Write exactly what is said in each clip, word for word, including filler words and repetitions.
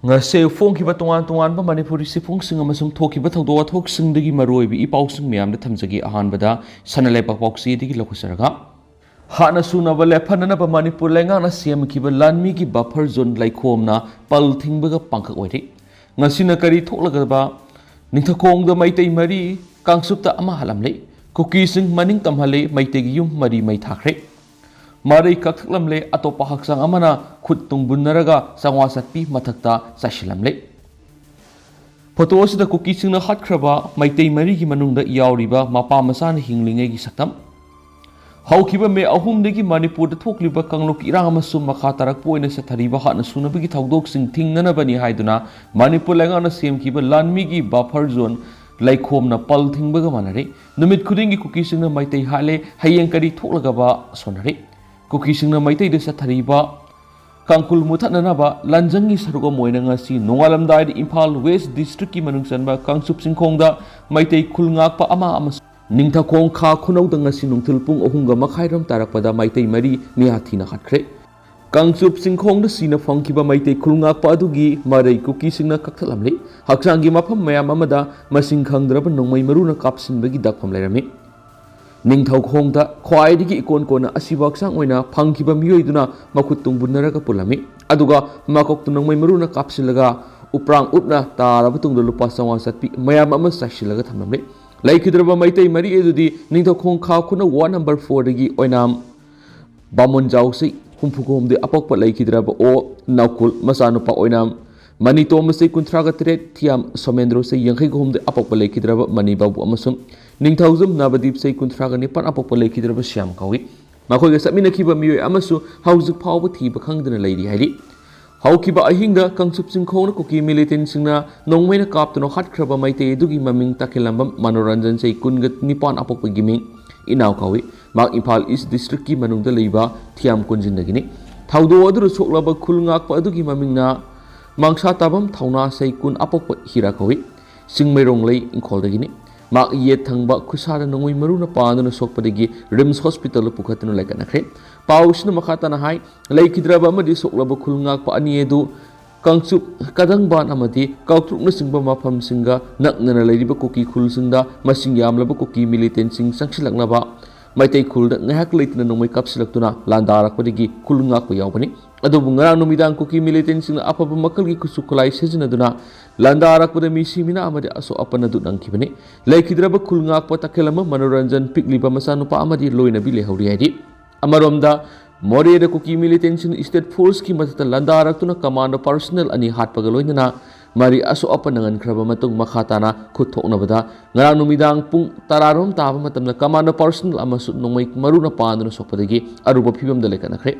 ꯉꯁꯤ ꯐꯣꯡꯈꯤꯕ ꯇꯣꯉꯥꯟ ꯇꯣꯉꯥꯟꯕ ꯃꯅꯤꯄꯨꯔꯤ ꯆꯦꯐꯣꯡꯁꯤꯡ ꯑꯃꯁꯨꯡ ꯊꯣꯛꯈꯤꯕ ꯊꯧꯗꯣꯛ ꯋꯥꯊꯣꯛꯁꯤꯡꯗꯒꯤ ꯃꯔꯨꯑꯣꯏꯕ ꯏ ꯄꯥꯎꯁꯤꯡ ꯃꯌꯥꯝꯗ ꯊꯝꯖꯒꯦ꯫ ꯑꯍꯥꯟꯕꯗ ꯁꯅꯥ ꯂꯩꯕꯥꯛ ꯄꯥꯎꯆꯦꯗꯒꯤ ꯂꯧꯈꯠꯆꯔꯒ, ꯍꯥꯠꯅ ꯁꯨꯅꯕ ꯂꯦꯞꯍꯟꯅꯅꯕ ꯃꯅꯤꯄꯨꯔ ꯂꯩꯉꯥꯛꯅ ꯁꯦꯝꯈꯤꯕ ꯂꯥꯟꯃꯤꯒꯤ ꯕꯐꯔ ꯖꯣꯟ ꯂꯩꯈꯣꯝꯅ ꯄꯜ ꯊꯤꯡꯕꯒ ꯄꯥꯡꯈꯛ ꯑꯣꯏꯔꯤ꯫ ꯉꯁꯤꯅ ꯀꯔꯤ ꯊꯣꯛꯂꯒꯕ? ꯅꯤꯡꯊꯧꯈꯣꯡꯗ ꯃꯩꯇꯩ ꯃꯔꯤ, ꯀꯥꯡꯆꯨꯞꯇ ꯑꯃ ꯍꯥꯠꯂꯝꯂꯦ꯫ ꯀꯨꯀꯤꯁꯤꯡ ꯃꯅꯤꯡ ꯇꯝꯍꯜꯂꯦ꯫ ꯃꯩꯇꯩꯒꯤ ꯌꯨꯝ ꯃꯔꯤ ꯃꯩ ꯊꯥꯈ꯭ꯔꯦ꯫ ꯃꯔꯩ ꯀꯛꯊꯠꯂꯝꯂꯦ꯫ ꯑꯇꯣꯞꯄ ꯍꯛꯆꯥꯡ ꯑꯃꯅ ꯈꯨꯠ ꯇꯨꯡꯕꯨꯟꯅꯔꯒ ꯆꯥꯝꯃꯉꯥ ꯆꯠꯄꯤ ꯃꯊꯛꯇ ꯆꯥꯏꯁꯤꯜꯂꯝꯂꯦ꯫ ꯐꯣꯇꯣ ꯑꯁꯤꯗ ꯀꯨꯀꯤꯁꯤꯡꯅ ꯍꯥꯠꯈ꯭ꯔꯕ ꯃꯩꯇꯩ ꯃꯔꯤꯒꯤ ꯃꯅꯨꯡꯗ ꯌꯥꯎꯔꯤꯕ ꯃꯄꯥ ꯃꯆꯥꯅ ꯍꯤꯡꯂꯤꯉꯩꯒꯤ ꯁꯛꯇꯝ꯫ ꯍꯧꯈꯤꯕ ꯃꯦ ꯑꯍꯨꯝꯗꯒꯤ ꯃꯅꯤꯄꯨꯔꯗ ꯊꯣꯛꯂꯤꯕ ꯀꯥꯡꯂꯨꯞꯀꯤ ꯏꯔꯥꯡ ꯑꯃꯁꯨꯡ ꯃꯈꯥ ꯇꯥꯔꯛꯄ ꯑꯣꯏꯅ ꯆꯠꯊꯔꯤꯕ ꯍꯥꯠꯅ ꯁꯨꯅꯕꯒꯤ ꯊꯧꯗꯣꯛꯁꯤꯡ ꯊꯤꯡꯅꯅꯕꯅꯤ ꯍꯥꯏꯗꯨꯅ ꯃꯅꯤꯄꯨꯔ ꯂꯩꯉꯥꯛꯅ ꯁꯦꯝꯈꯤꯕ ꯂꯥꯟꯃꯤꯒꯤ ꯕꯐꯔ ꯖꯣꯟ ꯂꯩꯈꯣꯝꯅ ꯄꯜ ꯊꯤꯡꯕꯒ ꯃꯥꯟꯅꯔꯦ꯫ ꯅꯨꯃꯤꯠ ꯈꯨꯗꯤꯡꯒꯤ ꯀꯨꯀꯤꯁꯤꯡꯅ ꯃꯩꯇꯩ ꯍꯥꯠꯂꯦ꯫ ꯍꯌꯦꯡ ꯀꯔꯤ ꯊꯣꯛꯂꯒꯕ ꯁꯣꯟꯅꯔꯦ꯫ ꯀꯨꯀꯤꯁꯤꯡꯅ ꯃꯩꯇꯩꯗ ꯆꯠꯊꯔꯤꯕ ꯀꯥꯡꯈꯨꯜ ꯃꯨꯊꯠꯅꯅꯕ ꯂꯥꯟꯖꯪꯒꯤ ꯁꯔꯨꯛ ꯑꯃ ꯑꯣꯏꯅ ꯉꯁꯤ ꯅꯣꯡꯉꯥꯜꯂꯝꯗꯥꯏꯗ ꯏꯝꯐꯥꯜ ꯋꯦꯁ ꯗꯤꯁꯇ꯭ꯔꯤꯛꯀꯤ ꯃꯅꯨꯡ ꯆꯟꯕ ꯀꯥꯡꯆꯨꯞ ꯆꯤꯡꯈꯣꯡꯗ ꯃꯩꯇꯩ ꯈꯨꯜ ꯉꯥꯛꯄ ꯑꯃ ꯑꯃꯁꯨꯡ ꯅꯤꯡꯊꯧꯈꯣꯡ ꯈꯥ ꯈꯨꯅꯧꯗ ꯉꯁꯤ ꯅꯨꯡꯊꯤꯜ ꯄꯨꯡ ꯑꯍꯨꯝꯒ ꯃꯈꯥꯏꯔꯣꯝ ꯇꯥꯔꯛꯄꯗ ꯃꯩꯇꯩ ꯃꯔꯤ ꯃꯤꯌꯥꯊꯤꯅ ꯍꯥꯠꯈ꯭ꯔꯦ꯫ ꯀꯥꯡꯆꯨꯞ ꯆꯤꯡꯈꯣꯡꯗ ꯁꯤꯅ ꯐꯪꯈꯤꯕ ꯃꯩꯇꯩ ꯈꯨꯜ ꯉꯥꯛꯄ ꯑꯗꯨꯒꯤ ꯃꯔꯩ ꯀꯨꯀꯤꯁꯤꯡꯅ ꯀꯛꯊꯠꯂꯝꯂꯦ꯫ ꯍꯛꯆꯥꯡꯒꯤ ꯃꯐꯝ ꯃꯌꯥꯝ ꯑꯃꯗ ꯃꯁꯤꯡ ꯈꯪꯗ꯭ꯔꯕ ꯅꯣꯡꯃꯩ ꯃꯔꯨꯅ ꯀꯥꯞꯁꯤꯟꯕꯒꯤ ꯗꯛꯐꯝ ꯂꯩꯔꯝꯃꯤ꯫ ꯅꯤꯡꯊꯧꯈꯣꯡꯗ ꯈ꯭ꯋꯥꯏꯗꯒꯤ ꯏꯀꯣꯟ ꯀꯣꯟꯅ ꯑꯁꯤꯕ ꯍꯛꯆꯥꯡ ꯑꯣꯏꯅ ꯐꯪꯈꯤꯕ ꯃꯤꯑꯣꯏꯗꯨꯅ ꯃꯈꯨꯠ ꯇꯨꯡꯕꯨꯟꯅꯔꯒ ꯄꯨꯜꯂꯝꯃꯤ꯫ ꯑꯗꯨꯒ ꯃꯀꯣꯛꯇ ꯅꯣꯡꯃꯩ ꯃꯔꯨꯅ ꯀꯥꯞꯁꯤꯜꯂꯒ ꯎꯄ꯭ꯔꯥꯡ ꯎꯞꯅ ꯇꯥꯔꯕ ꯇꯨꯡꯗ ꯂꯨꯄꯥ ꯆꯥꯝꯃꯉꯥ ꯆꯠꯄꯤ ꯃꯌꯥꯝ ꯑꯃ ꯆꯥꯏꯁꯤꯜꯂꯒ ꯊꯝꯂꯝꯃꯤ꯫ ꯂꯩꯈꯤꯗ꯭ꯔꯕ ꯃꯩꯇꯩ ꯃꯔꯤ ꯑꯗꯨꯗꯤ ꯅꯤꯡꯊꯧꯈꯣꯡ ꯈꯥ ꯈꯨꯅꯧ ꯋꯥꯔꯗ ꯅꯝꯕꯔ ꯐꯣꯔꯗꯒꯤ ꯑꯣꯏꯅꯥꯝ ꯕꯥꯃꯣꯟ ꯖꯥꯎꯁꯤ ꯍꯨꯝꯐꯨꯒ ꯍꯨꯝꯗꯣꯏ ꯑꯄꯣꯛꯄ ꯂꯩꯈꯤꯗ꯭ꯔꯕ ꯑꯣ ꯅꯥꯎꯀꯨꯜ ꯃꯆꯥꯅꯨꯄꯥ ꯑꯣꯏꯅꯥꯝ ꯃꯅꯤ ꯇꯣꯝꯕꯁꯤ ꯀꯨꯟꯊ꯭ꯔꯥꯒ ꯇꯔꯦꯠ, ꯊꯤꯌꯥꯝ ꯁꯣꯃꯦꯟꯗ꯭ꯔꯣꯁꯤ ꯌꯥꯡꯈꯩꯒ ꯍꯨꯝꯗꯣꯏ ꯑꯄꯣꯛꯄ ꯂꯩꯈꯤꯗ꯭ꯔꯕ ꯃꯅꯤ ꯕꯥꯕꯨ ꯑꯃꯁꯨꯡ ꯅꯤꯡꯊꯧꯖꯝ ꯅꯕꯗꯤꯞꯁꯤ ꯀꯨꯟꯊ꯭ꯔꯥꯒ ꯅꯤꯄꯥꯟ ꯑꯄꯣꯛꯄ ꯂꯩꯈꯤꯗ꯭ꯔꯕ ꯁ꯭ꯌꯥꯝ ꯀꯧꯏ꯫ ꯃꯈꯣꯏꯒ ꯆꯠꯃꯤꯟꯅꯈꯤꯕ ꯃꯤꯑꯣꯏ ꯑꯃꯁꯨ ꯍꯧꯖꯤꯛ ꯐꯥꯎꯕ ꯊꯤꯕ ꯈꯪꯗꯅ ꯂꯩꯔꯤ ꯍꯥꯏꯔꯤ꯫ ꯍꯧꯈꯤꯕ ꯑꯍꯤꯡꯗ ꯀꯥꯡꯆꯨꯞ ꯆꯤꯡꯈꯣꯡꯗ ꯀꯨꯀꯤ ꯃꯤꯂꯤꯇꯦꯟꯁꯤꯡꯅ ꯅꯣꯡꯃꯩꯅ ꯀꯥꯞꯇꯨꯅ ꯍꯥꯠꯈ꯭ꯔꯕ ꯃꯩꯇꯩ ꯑꯗꯨꯒꯤ ꯃꯃꯤꯡ ꯇꯈꯦꯜꯂꯝꯕꯝ ꯃꯅꯣꯔꯟꯖꯟ ꯆꯍꯤ ꯀꯨꯟꯒ ꯅꯤꯄꯥꯟ ꯑꯄꯣꯛꯄꯒꯤ ꯃꯤꯡ ꯏꯅꯥꯎ ꯀꯧꯏ꯫ ꯃꯍꯥꯛ ꯏꯝꯐꯥꯜ ꯏꯁ ꯗꯤꯁꯇ꯭ꯔꯤꯛꯀꯤ ꯃꯅꯨꯡꯗ ꯂꯩꯕ ꯊꯤꯌꯥꯝ ꯀꯣꯟꯖꯤꯟꯗꯒꯤꯅꯤ꯫ ꯊꯧꯗꯣꯛ ꯑꯗꯨꯗ ꯁꯣꯛꯂꯕ ꯈꯨꯜ ꯉꯥꯛꯄ ꯑꯗꯨꯒꯤ ꯃꯃꯤꯡꯅ ꯃꯥꯡꯁꯥ ꯇꯥꯕꯝ ꯊꯧꯅꯥ ꯆꯍꯤ ꯀꯨꯟ ꯑꯄꯣꯛꯄ ꯍꯤꯔꯥ ꯀꯧꯏ꯫ ꯆꯤꯡꯃꯩꯔꯣꯡꯂꯩ ꯏꯪꯈꯣꯜꯗꯒꯤꯅꯤ꯫ ꯃꯍꯥꯛ ꯌꯦꯠ ꯊꯪꯕ ꯈꯨꯠꯁꯥꯗ ꯅꯣꯡꯃꯩ ꯃꯔꯨꯅ ꯄꯥꯟꯗꯨꯅ ꯁꯣꯛꯄꯗꯒꯤ ꯔꯤꯝꯁ ꯍꯣꯁꯄꯤꯇꯥꯜꯗ ꯄꯨꯈꯠꯇꯨꯅ ꯂꯥꯏꯀꯠꯅꯈ꯭ꯔꯦ꯫ ꯄꯥꯎꯁꯤꯅ ꯃꯈꯥ ꯇꯥꯅ ꯍꯥꯏ, ꯂꯩꯈꯤꯗ꯭ꯔꯕ ꯑꯃꯗꯤ ꯁꯣꯛꯂꯕ ꯈꯨꯜ ꯉꯥꯛꯄ ꯑꯅꯤ ꯑꯗꯨ ꯀꯥꯡꯆꯨꯞ, ꯀꯗꯪꯕꯥꯟ ꯑꯃꯗꯤ ꯀꯥꯎꯇ꯭ꯔꯨꯛꯅꯆꯤꯡꯕ ꯃꯐꯝꯁꯤꯡꯒ ꯅꯛꯅꯅ ꯂꯩꯔꯤꯕ ꯀꯨꯀꯤ ꯈꯨꯜꯁꯤꯡꯗ ꯃꯁꯤꯡ ꯌꯥꯝꯂꯕ ꯀꯨꯀꯤ ꯃꯤꯂꯤꯇꯦꯟꯁꯤꯡ ꯆꯪꯁꯤꯜꯂꯛꯅꯕ ꯃꯩꯇꯩ ꯈꯨꯜꯗ ꯉꯥꯏꯍꯥꯛ ꯂꯩꯇꯅ ꯅꯣꯡꯃꯩ ꯀꯥꯞꯁꯤꯜꯂꯛꯇꯨꯅ ꯂꯥꯟꯗꯥꯔꯛꯄꯗꯒꯤ ꯈꯨꯜ ꯉꯥꯛꯄ ꯌꯥꯎꯕꯅꯤ꯫ ꯑꯗꯨꯕꯨ ꯉꯔꯥꯡ ꯅꯨꯃꯤꯗꯥꯡ ꯀꯨꯀꯤ ꯃꯤꯂꯤꯇꯦꯟꯁꯤꯡꯅ ꯑꯐꯕ ꯃꯈꯜꯒꯤ ꯈꯨꯠꯁꯨ ꯈꯨꯠꯂꯥꯏ ꯁꯤꯖꯤꯟꯅꯗꯨꯅ ꯂꯥꯟꯗꯥꯔꯛꯄꯗ ꯃꯤ ꯁꯤꯃꯤꯅꯥ ꯑꯃꯗꯤ ꯑꯁꯣꯛ ꯑꯄꯟ ꯑꯗꯨ ꯅꯪꯈꯤꯕꯅꯤ꯫ ꯂꯩꯈꯤꯗ꯭ꯔꯕ ꯈꯨꯜ ꯉꯥꯛꯄ ꯇꯈꯦꯜꯂꯝꯕ ꯃꯅꯣꯔꯟꯖꯟ ꯄꯤꯛꯂꯤꯕ ꯃꯆꯥꯅꯨꯄꯥ ꯑꯃꯗꯤ ꯂꯣꯏꯅꯕꯤ ꯂꯩꯍꯧꯔꯤ ꯍꯥꯏꯔꯤ꯫ ꯑꯃꯔꯣꯝꯗ, ꯃꯣꯔꯦꯗ ꯀꯨꯀꯤ ꯃꯤꯂꯤꯇꯦꯟꯁꯤꯡꯅ ꯁ꯭ꯇꯦꯠ ꯐꯣꯔꯁꯀꯤ ꯃꯊꯛꯇ ꯂꯥꯟꯗꯥꯔꯛꯇꯨꯅ ꯀꯃꯥꯟꯗꯣ ꯄꯥꯔꯁꯣꯅꯦꯜ ꯑꯅꯤ ꯍꯥꯠꯄꯒ ꯂꯣꯏꯅꯅ ꯃꯔꯤ ꯑꯁꯣꯛ ꯑꯄꯟ ꯅꯪꯍꯟꯈ꯭ꯔꯕ ꯃꯇꯨꯡ, ꯃꯈꯥ ꯇꯥꯅ ꯈꯨꯠ ꯊꯣꯛꯅꯕꯗ ꯉꯔꯥꯡ ꯅꯨꯃꯤꯗꯥꯡ ꯄꯨꯡ ꯇꯔꯥꯔꯣꯝ ꯇꯥꯕ ꯃꯇꯝꯗ ꯀꯃꯥꯟꯗꯣ ꯄꯥꯔꯁꯣꯅꯦꯜ ꯑꯃꯁꯨ ꯅꯣꯡꯃꯩ ꯃꯔꯨꯅ ꯄꯥꯟꯗꯨꯅ ꯁꯣꯛꯄꯗꯒꯤ ꯑꯔꯨꯕ ꯐꯤꯕꯝꯗ ꯂꯩꯈꯠꯅꯈ꯭ꯔꯦ꯫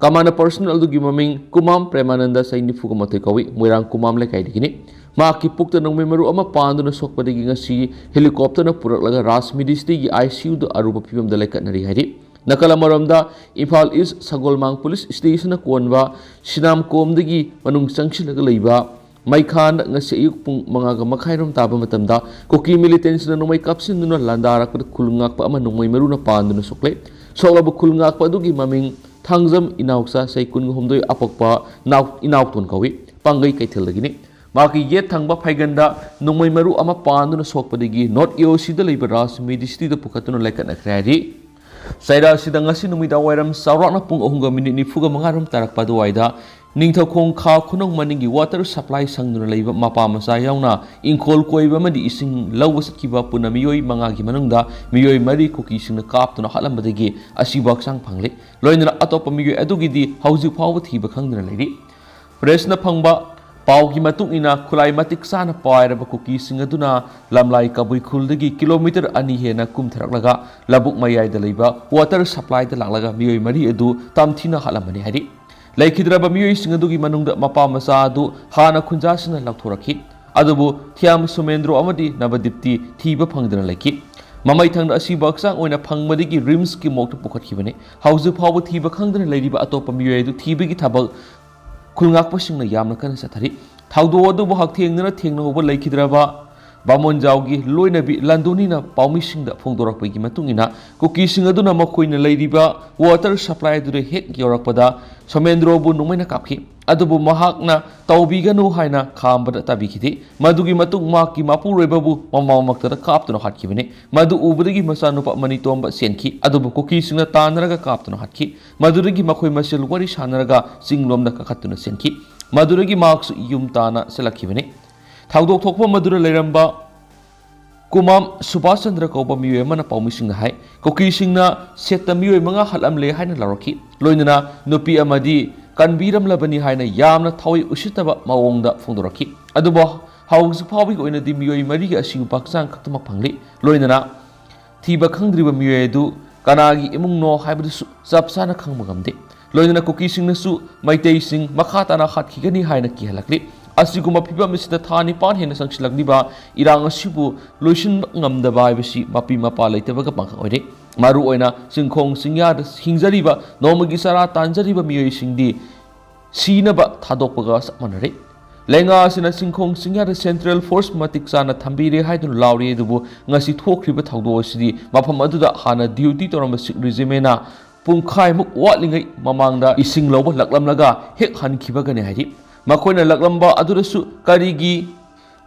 ꯀꯃꯥꯟꯗꯣ ꯄꯥꯔꯁꯣꯅꯦꯜ ꯑꯗꯨꯒꯤ ꯃꯃꯤꯡ ꯀꯨꯃꯥꯝ ꯄ꯭ꯔꯦꯃꯥꯅꯟꯗ, ꯆꯍꯤ ꯅꯤꯐꯨꯒ ꯃꯥꯊꯣꯏ ꯀꯧꯏ, ꯃꯣꯏꯔꯥꯡ ꯀꯨꯃꯥꯝ ꯂꯩꯀꯥꯏꯗꯒꯤꯅꯤ꯫ ꯃꯍꯥꯛꯀꯤ ꯄꯨꯛꯇ ꯅꯣꯡꯃꯩ ꯃꯔꯨ ꯑꯃ ꯄꯥꯟꯗꯨꯅ ꯁꯣꯛꯄꯗꯒꯤ ꯉꯁꯤ ꯍꯦꯂꯤꯀꯣꯞꯇꯔꯅ ꯄꯨꯔꯛꯂꯒ ꯔꯥꯖꯃꯤꯗꯤ ꯁꯤꯇꯤꯒꯤ ꯑꯥꯏ ꯁꯤ ꯌꯨꯗ ꯑꯔꯨꯕ ꯐꯤꯕꯝꯗ ꯂꯩꯈꯠꯅꯔꯤ ꯍꯥꯏꯔꯤ꯫ ꯅꯥꯀꯜ ꯑꯃꯔꯣꯝꯗ, ꯏꯝꯐꯥꯜ ꯏꯁ ꯁꯒꯣꯜꯃꯥꯡ ꯄꯨꯂꯤꯁ ꯁ꯭ꯇꯦꯁꯟꯅ ꯀꯣꯟꯕ ꯁꯤꯅꯥꯝꯀꯣꯝꯗꯒꯤ ꯃꯅꯨꯡ ꯆꯪꯁꯤꯜꯂꯒ ꯂꯩꯕ ꯃꯩꯈꯥꯟꯗ ꯉꯁꯤ ꯑꯌꯨꯛ ꯄꯨꯡ ꯃꯉꯥꯒ ꯃꯈꯥꯏꯔꯣꯝ ꯇꯥꯕ ꯃꯇꯝꯗ ꯀꯨꯀꯤ ꯃꯤꯂꯤꯇꯦꯟꯁꯤꯡꯅ ꯅꯣꯡꯃꯩ ꯀꯥꯞꯁꯤꯟꯗꯨꯅ ꯂꯥꯟꯗꯥꯔꯛꯄꯗ ꯈꯨꯜ ꯉꯥꯛꯄ ꯑꯃ ꯅꯣꯡꯃꯩ ꯃꯔꯨꯅ ꯄꯥꯟꯗꯨꯅ ꯁꯣꯛꯂꯦ꯫ ꯁꯣꯛꯂꯕ ꯈꯨꯜ ꯉꯥꯛꯄ ꯑꯗꯨꯒꯤ ꯃꯃꯤꯡ ꯊꯥꯡꯖꯝ ꯏꯅꯥꯎꯆꯥ, ꯆꯍꯤ ꯀꯨꯟꯒ ꯍꯨꯝꯗꯣꯏ, ꯑꯄꯣꯛꯄ ꯅꯥꯎ-, ꯏꯅꯥꯎꯇꯣꯟ ꯀꯧꯏ, ꯄꯥꯡꯒꯩ ꯀꯩꯊꯦꯜꯗꯒꯤꯅꯤ꯫ ꯃꯍꯥꯛꯀꯤ ꯌꯦꯠ ꯊꯪꯕ ꯐꯩꯒꯟꯗ ꯅꯣꯡꯃꯩ ꯃꯔꯨ ꯑꯃ ꯄꯥꯟꯗꯨꯅ ꯁꯣꯛꯄꯗꯒꯤ ꯅꯣꯔꯠ ꯑꯦ ꯑꯣ ꯁꯤꯗ ꯂꯩꯕ ꯔꯥꯖ ꯃꯤꯗꯤ ꯁꯤꯇꯤꯗ ꯄꯨꯈꯠꯇꯨꯅ ꯂꯩꯈꯠꯅꯈ꯭ꯔꯦ ꯍꯥꯏꯔꯤ꯫ ꯆꯩꯔꯥ ꯑꯁꯤꯗ ꯉꯁꯤ ꯅꯨꯃꯤꯗꯥꯡ ꯋꯥꯏꯔꯝ ꯆꯥꯎꯔꯥꯛꯅ ꯄꯨꯡ ꯑꯍꯨꯝꯒ ꯃꯤꯅꯤꯠ ꯅꯤꯐꯨꯒ ꯃꯉꯥꯔꯣꯝ ꯇꯥꯔꯛꯄ ꯑꯗꯨꯋꯥꯏꯗ ꯅꯤꯡꯊꯧꯈꯣꯡ ꯈꯥ ꯈꯨꯅꯧ ꯃꯅꯤꯡꯒꯤ ꯋꯥꯇꯔ ꯁꯄ꯭ꯂꯥꯏ ꯁꯪꯗꯨꯅ ꯂꯩꯕ ꯃꯄꯥ ꯃꯆꯥ ꯌꯥꯎꯅ ꯏꯪꯈꯣꯜ ꯀꯣꯏꯕ ꯑꯃꯗꯤ ꯏꯁꯤꯡ ꯂꯧꯕ ꯆꯠꯈꯤꯕ ꯄꯨꯟꯅ ꯃꯤꯑꯣꯏ ꯃꯉꯥꯒꯤ ꯃꯅꯨꯡꯗ ꯃꯤꯑꯣꯏ ꯃꯔꯤ ꯀꯨꯀꯤꯁꯤꯡꯅ ꯀꯥꯞꯇꯨꯅ ꯍꯥꯠꯂꯝꯕꯗꯒꯤ ꯑꯁꯤꯕ ꯍꯛꯆꯥꯡ ꯐꯪꯂꯦ꯫ ꯂꯣꯏꯅꯅ ꯑꯇꯣꯞꯄ ꯃꯤꯑꯣꯏ ꯑꯗꯨꯒꯤꯗꯤ ꯍꯧꯖꯤꯛ ꯐꯥꯎꯕ ꯊꯤꯕ ꯈꯪꯗꯅ ꯂꯩꯔꯤ꯫ ꯄ꯭ꯔꯦꯁꯅ ꯐꯪꯕ ꯄꯥꯎꯒꯤ ꯃꯇꯨꯡ ꯏꯟꯅ, ꯈꯨꯠꯂꯥꯏ ꯃꯇꯤꯛ ꯆꯥꯅ ꯄꯥꯏꯔꯕ ꯀꯨꯀꯤꯁꯤꯡ ꯑꯗꯨꯅ ꯂꯝꯂꯥꯏ ꯀꯕꯨꯏ ꯈꯨꯜꯗꯒꯤ ꯀꯤꯂꯣꯃꯤꯇꯔ ꯑꯅꯤ ꯍꯦꯟꯅ ꯀꯨꯝꯊꯔꯛꯂꯒ ꯂꯧꯕꯨꯛ ꯃꯌꯥꯏꯗ ꯂꯩꯕ ꯋꯥꯇꯔ ꯁꯄ꯭ꯂꯥꯏꯗ ꯂꯥꯛꯂꯒ ꯃꯤꯑꯣꯏ ꯃꯔꯤ ꯑꯗꯨ ꯇꯝꯊꯤꯅ ꯍꯥꯠꯂꯝꯕꯅꯤ ꯍꯥꯏꯔꯤ꯫ ꯂꯩꯈꯤꯗ꯭ꯔꯕ ꯃꯤꯑꯣꯏꯁꯤꯡ ꯑꯗꯨꯒꯤ ꯃꯅꯨꯡꯗ ꯃꯄꯥ ꯃꯆꯥ ꯑꯗꯨ ꯍꯥꯟꯅ ꯈꯨꯟꯖꯥꯁꯤꯡꯅ ꯂꯧꯊꯣꯔꯛꯈꯤ꯫ ꯑꯗꯨꯕꯨ ꯊꯤꯌꯥꯝ ꯁꯨꯃꯦꯟꯗ꯭ꯔꯣ ꯑꯃꯗꯤ ꯅꯕꯗꯤꯞꯇꯤ ꯊꯤꯕ ꯐꯪꯗꯅ ꯂꯩꯈꯤ꯫ ꯃꯃꯩ ꯊꯪꯅ ꯑꯁꯤꯕ ꯍꯛꯆꯥꯡ ꯑꯣꯏꯅ ꯐꯪꯕꯗꯒꯤ ꯔꯤꯝꯁꯀꯤ ꯃꯣꯔꯒꯇ ꯄꯨꯈꯠꯈꯤꯕꯅꯤ꯫ ꯍꯧꯖꯤꯛ ꯐꯥꯎꯕ ꯊꯤꯕ ꯈꯪꯗꯅ ꯂꯩꯔꯤꯕ ꯑꯇꯣꯞꯄ ꯃꯤꯑꯣꯏ ꯑꯗꯨ ꯊꯤꯕꯒꯤ ꯊꯕꯛ ꯈꯨꯜꯉꯥꯛꯄꯁꯤꯡꯅ ꯌꯥꯝꯅ ꯀꯟꯅ ꯆꯠꯊꯔꯤ꯫ ꯊꯧꯗꯣꯛ ꯑꯗꯨꯕꯨ ꯍꯛꯊꯦꯡꯅꯅ ꯊꯦꯡꯅꯍꯧꯕ ꯂꯩꯈꯤꯗ꯭ꯔꯕ ꯕꯥꯃꯣꯟꯖꯥꯎꯒꯤ ꯂꯣꯏꯅꯕꯤ ꯂꯟꯗꯣꯅꯤꯅ ꯄꯥꯎꯃꯤꯁꯤꯡꯗ ꯐꯣꯡꯗꯣꯔꯛꯄꯒꯤ ꯃꯇꯨꯡ ꯏꯟꯅ, ꯀꯨꯀꯤꯁꯤꯡ ꯑꯗꯨꯅ ꯃꯈꯣꯏꯅ ꯂꯩꯔꯤꯕ water supply ꯑꯗꯨꯗ ꯍꯦꯛ ꯌꯧꯔꯛꯄꯗ ꯁꯣꯃꯦꯟꯗ꯭ꯔꯣꯕꯨ ꯅꯣꯡꯃꯩꯅ ꯀꯥꯞꯈꯤ꯫ ꯑꯗꯨꯕꯨ ꯃꯍꯥꯛꯅ "ꯇꯧꯕꯤꯒꯅꯨ" ꯍꯥꯏꯅ ꯈꯥꯝꯕꯗ ꯇꯥꯕꯤꯈꯤꯗꯦ꯫ ꯃꯗꯨꯒꯤ ꯃꯇꯨꯡ ꯃꯍꯥꯛꯀꯤ ꯃꯄꯨꯔꯣꯏꯕꯕꯨ ꯃꯃꯥꯡꯃꯛꯇꯗ ꯀꯥꯞꯇꯨꯅ ꯍꯥꯠꯈꯤꯕꯅꯤ꯫ ꯃꯗꯨ ꯎꯕꯗꯒꯤ ꯃꯆꯥꯅꯨꯄꯥ ꯃꯅꯤꯇꯣꯝꯕ ꯆꯦꯟꯈꯤ꯫ ꯑꯗꯨꯕꯨ ꯀꯨꯀꯤꯁꯤꯡꯅ ꯇꯥꯟꯅꯔꯒ ꯀꯥꯞꯇꯨꯅ ꯍꯥꯠꯈꯤ꯫ ꯃꯗꯨꯗꯒꯤ ꯃꯈꯣꯏ ꯃꯁꯦꯜ ꯋꯥꯔꯤ ꯁꯥꯟꯅꯔꯒ ꯆꯤꯡꯂꯣꯝꯗ ꯀꯥꯈꯠꯇꯨꯅ ꯆꯦꯟꯈꯤ꯫ ꯃꯗꯨꯗꯒꯤ ꯃꯍꯥꯛꯁꯨ ꯌꯨꯝ ꯇꯥꯅ ꯆꯠꯂꯛꯈꯤꯕꯅꯤ꯫ ꯊꯧꯗꯣꯛ ꯊꯣꯛꯄ ꯃꯗꯨꯗ ꯂꯩꯔꯝꯕ ꯀꯨꯃꯥꯝ ꯁꯨꯕꯥꯁ ꯆꯟꯗ꯭ꯔ ꯀꯧꯕ ꯃꯤꯑꯣꯏ ꯑꯃꯅ ꯄꯥꯎꯃꯤꯁꯤꯡꯗ ꯍꯥꯏ, ꯀꯨꯀꯤꯁꯤꯡꯅ ꯁꯦꯠꯇ ꯃꯤꯑꯣꯏ ꯃꯉꯥ ꯍꯥꯠꯂꯝꯂꯦ ꯍꯥꯏꯅ ꯂꯥꯎꯔꯛꯈꯤ꯫ ꯂꯣꯏꯅꯅ ꯅꯨꯄꯤ ꯑꯃꯗꯤ ꯀꯟꯕꯤꯔꯝꯂꯕꯅꯤ ꯍꯥꯏꯅ ꯌꯥꯝꯅ ꯊꯋꯥꯏ ꯎꯁꯤꯠꯇꯕ ꯃꯑꯣꯡꯗ ꯐꯣꯡꯗꯣꯔꯛꯈꯤ꯫ ꯑꯗꯨꯕꯨ ꯍꯧꯖꯤꯛ ꯐꯥꯎꯕꯒꯤ ꯑꯣꯏꯅꯗꯤ ꯃꯤꯑꯣꯏ ꯃꯔꯤꯒꯤ ꯑꯁꯤꯕ ꯍꯛꯆꯥꯡ ꯈꯛꯇꯃꯛ ꯐꯪꯂꯤ꯫ ꯂꯣꯏꯅꯅ ꯊꯤꯕ ꯈꯪꯗ꯭ꯔꯤꯕ ꯃꯤꯑꯣꯏ ꯑꯗꯨ ꯀꯅꯥꯒꯤ ꯏꯃꯨꯡꯅꯣ ꯍꯥꯏꯕꯗꯨꯁꯨ ꯆꯞ ꯆꯥꯅ ꯈꯪꯕ ꯉꯝꯗꯦ꯫ ꯂꯣꯏꯅꯅ ꯀꯨꯀꯤꯁꯤꯡꯅꯁꯨ ꯃꯩꯇꯩꯁꯤꯡ ꯃꯈꯥ ꯇꯥꯅ ꯍꯥꯠꯈꯤꯒꯅꯤ ꯍꯥꯏꯅ ꯀꯤꯍꯜꯂꯛꯂꯤ꯫ ꯑꯁꯤꯒꯨꯝꯕ ꯐꯤꯕꯝ ꯑꯁꯤꯗ ꯊꯥ ꯅꯤꯄꯥꯟ ꯍꯦꯟꯅ ꯆꯪꯁꯤꯜꯂꯛꯂꯤꯕ ꯏꯔꯥꯡ ꯑꯁꯤꯕꯨ ꯂꯣꯏꯁꯤꯟꯕ ꯉꯝꯗꯕ ꯍꯥꯏꯕꯁꯤ ꯃꯄꯤ ꯃꯄꯥ ꯂꯩꯇꯕꯒ ꯄꯥꯡꯈꯛ ꯑꯣꯏꯔꯦ꯫ ꯃꯔꯨꯑꯣꯏꯅ ꯆꯤꯡꯈꯣꯡ ꯆꯤꯡꯌꯥꯗ ꯍꯤꯡꯖꯔꯤꯕ, ꯅꯣꯡꯃꯒꯤ ꯆꯔꯥ ꯇꯥꯟꯖꯔꯤꯕ ꯃꯤꯑꯣꯏꯁꯤꯡꯗꯤ ꯁꯤꯅꯕ ꯊꯥꯗꯣꯛꯄꯒ ꯆꯞ ꯃꯥꯟꯅꯔꯦ꯫ ꯂꯩꯉꯥꯛ ꯑꯁꯤꯅ ꯆꯤꯡꯈꯣꯡ ꯆꯤꯡꯌꯥꯗ central force ꯃꯇꯤꯛ ꯆꯥꯅ ꯊꯝꯕꯤꯔꯦ ꯍꯥꯏꯗꯨꯅ ꯂꯥꯎꯔꯤ, ꯑꯗꯨꯕꯨ ꯉꯁꯤ ꯊꯣꯛꯈ꯭ꯔꯤꯕ ꯊꯧꯗꯣꯛ ꯑꯁꯤꯗꯤ ꯃꯐꯝ ꯑꯗꯨꯗ ꯍꯥꯟꯅ duty ꯇꯧꯔꯝꯕ Sikh regimentꯅ ꯄꯨꯡꯈꯥꯏꯃꯨꯛ ꯋꯥꯠꯂꯤꯉꯩ ꯃꯃꯥꯡꯗ ꯏꯁꯤꯡ ꯂꯧꯕ ꯂꯥꯛꯂꯝꯂꯒ ꯍꯦꯛ ꯍꯟꯈꯤꯕꯒꯅꯤ ꯍꯥꯏꯔꯤ꯫ ꯃꯈꯣꯏꯅ ꯂꯥꯛꯂꯝꯕ ꯑꯗꯨꯗꯁꯨ ꯀꯔꯤꯒꯤ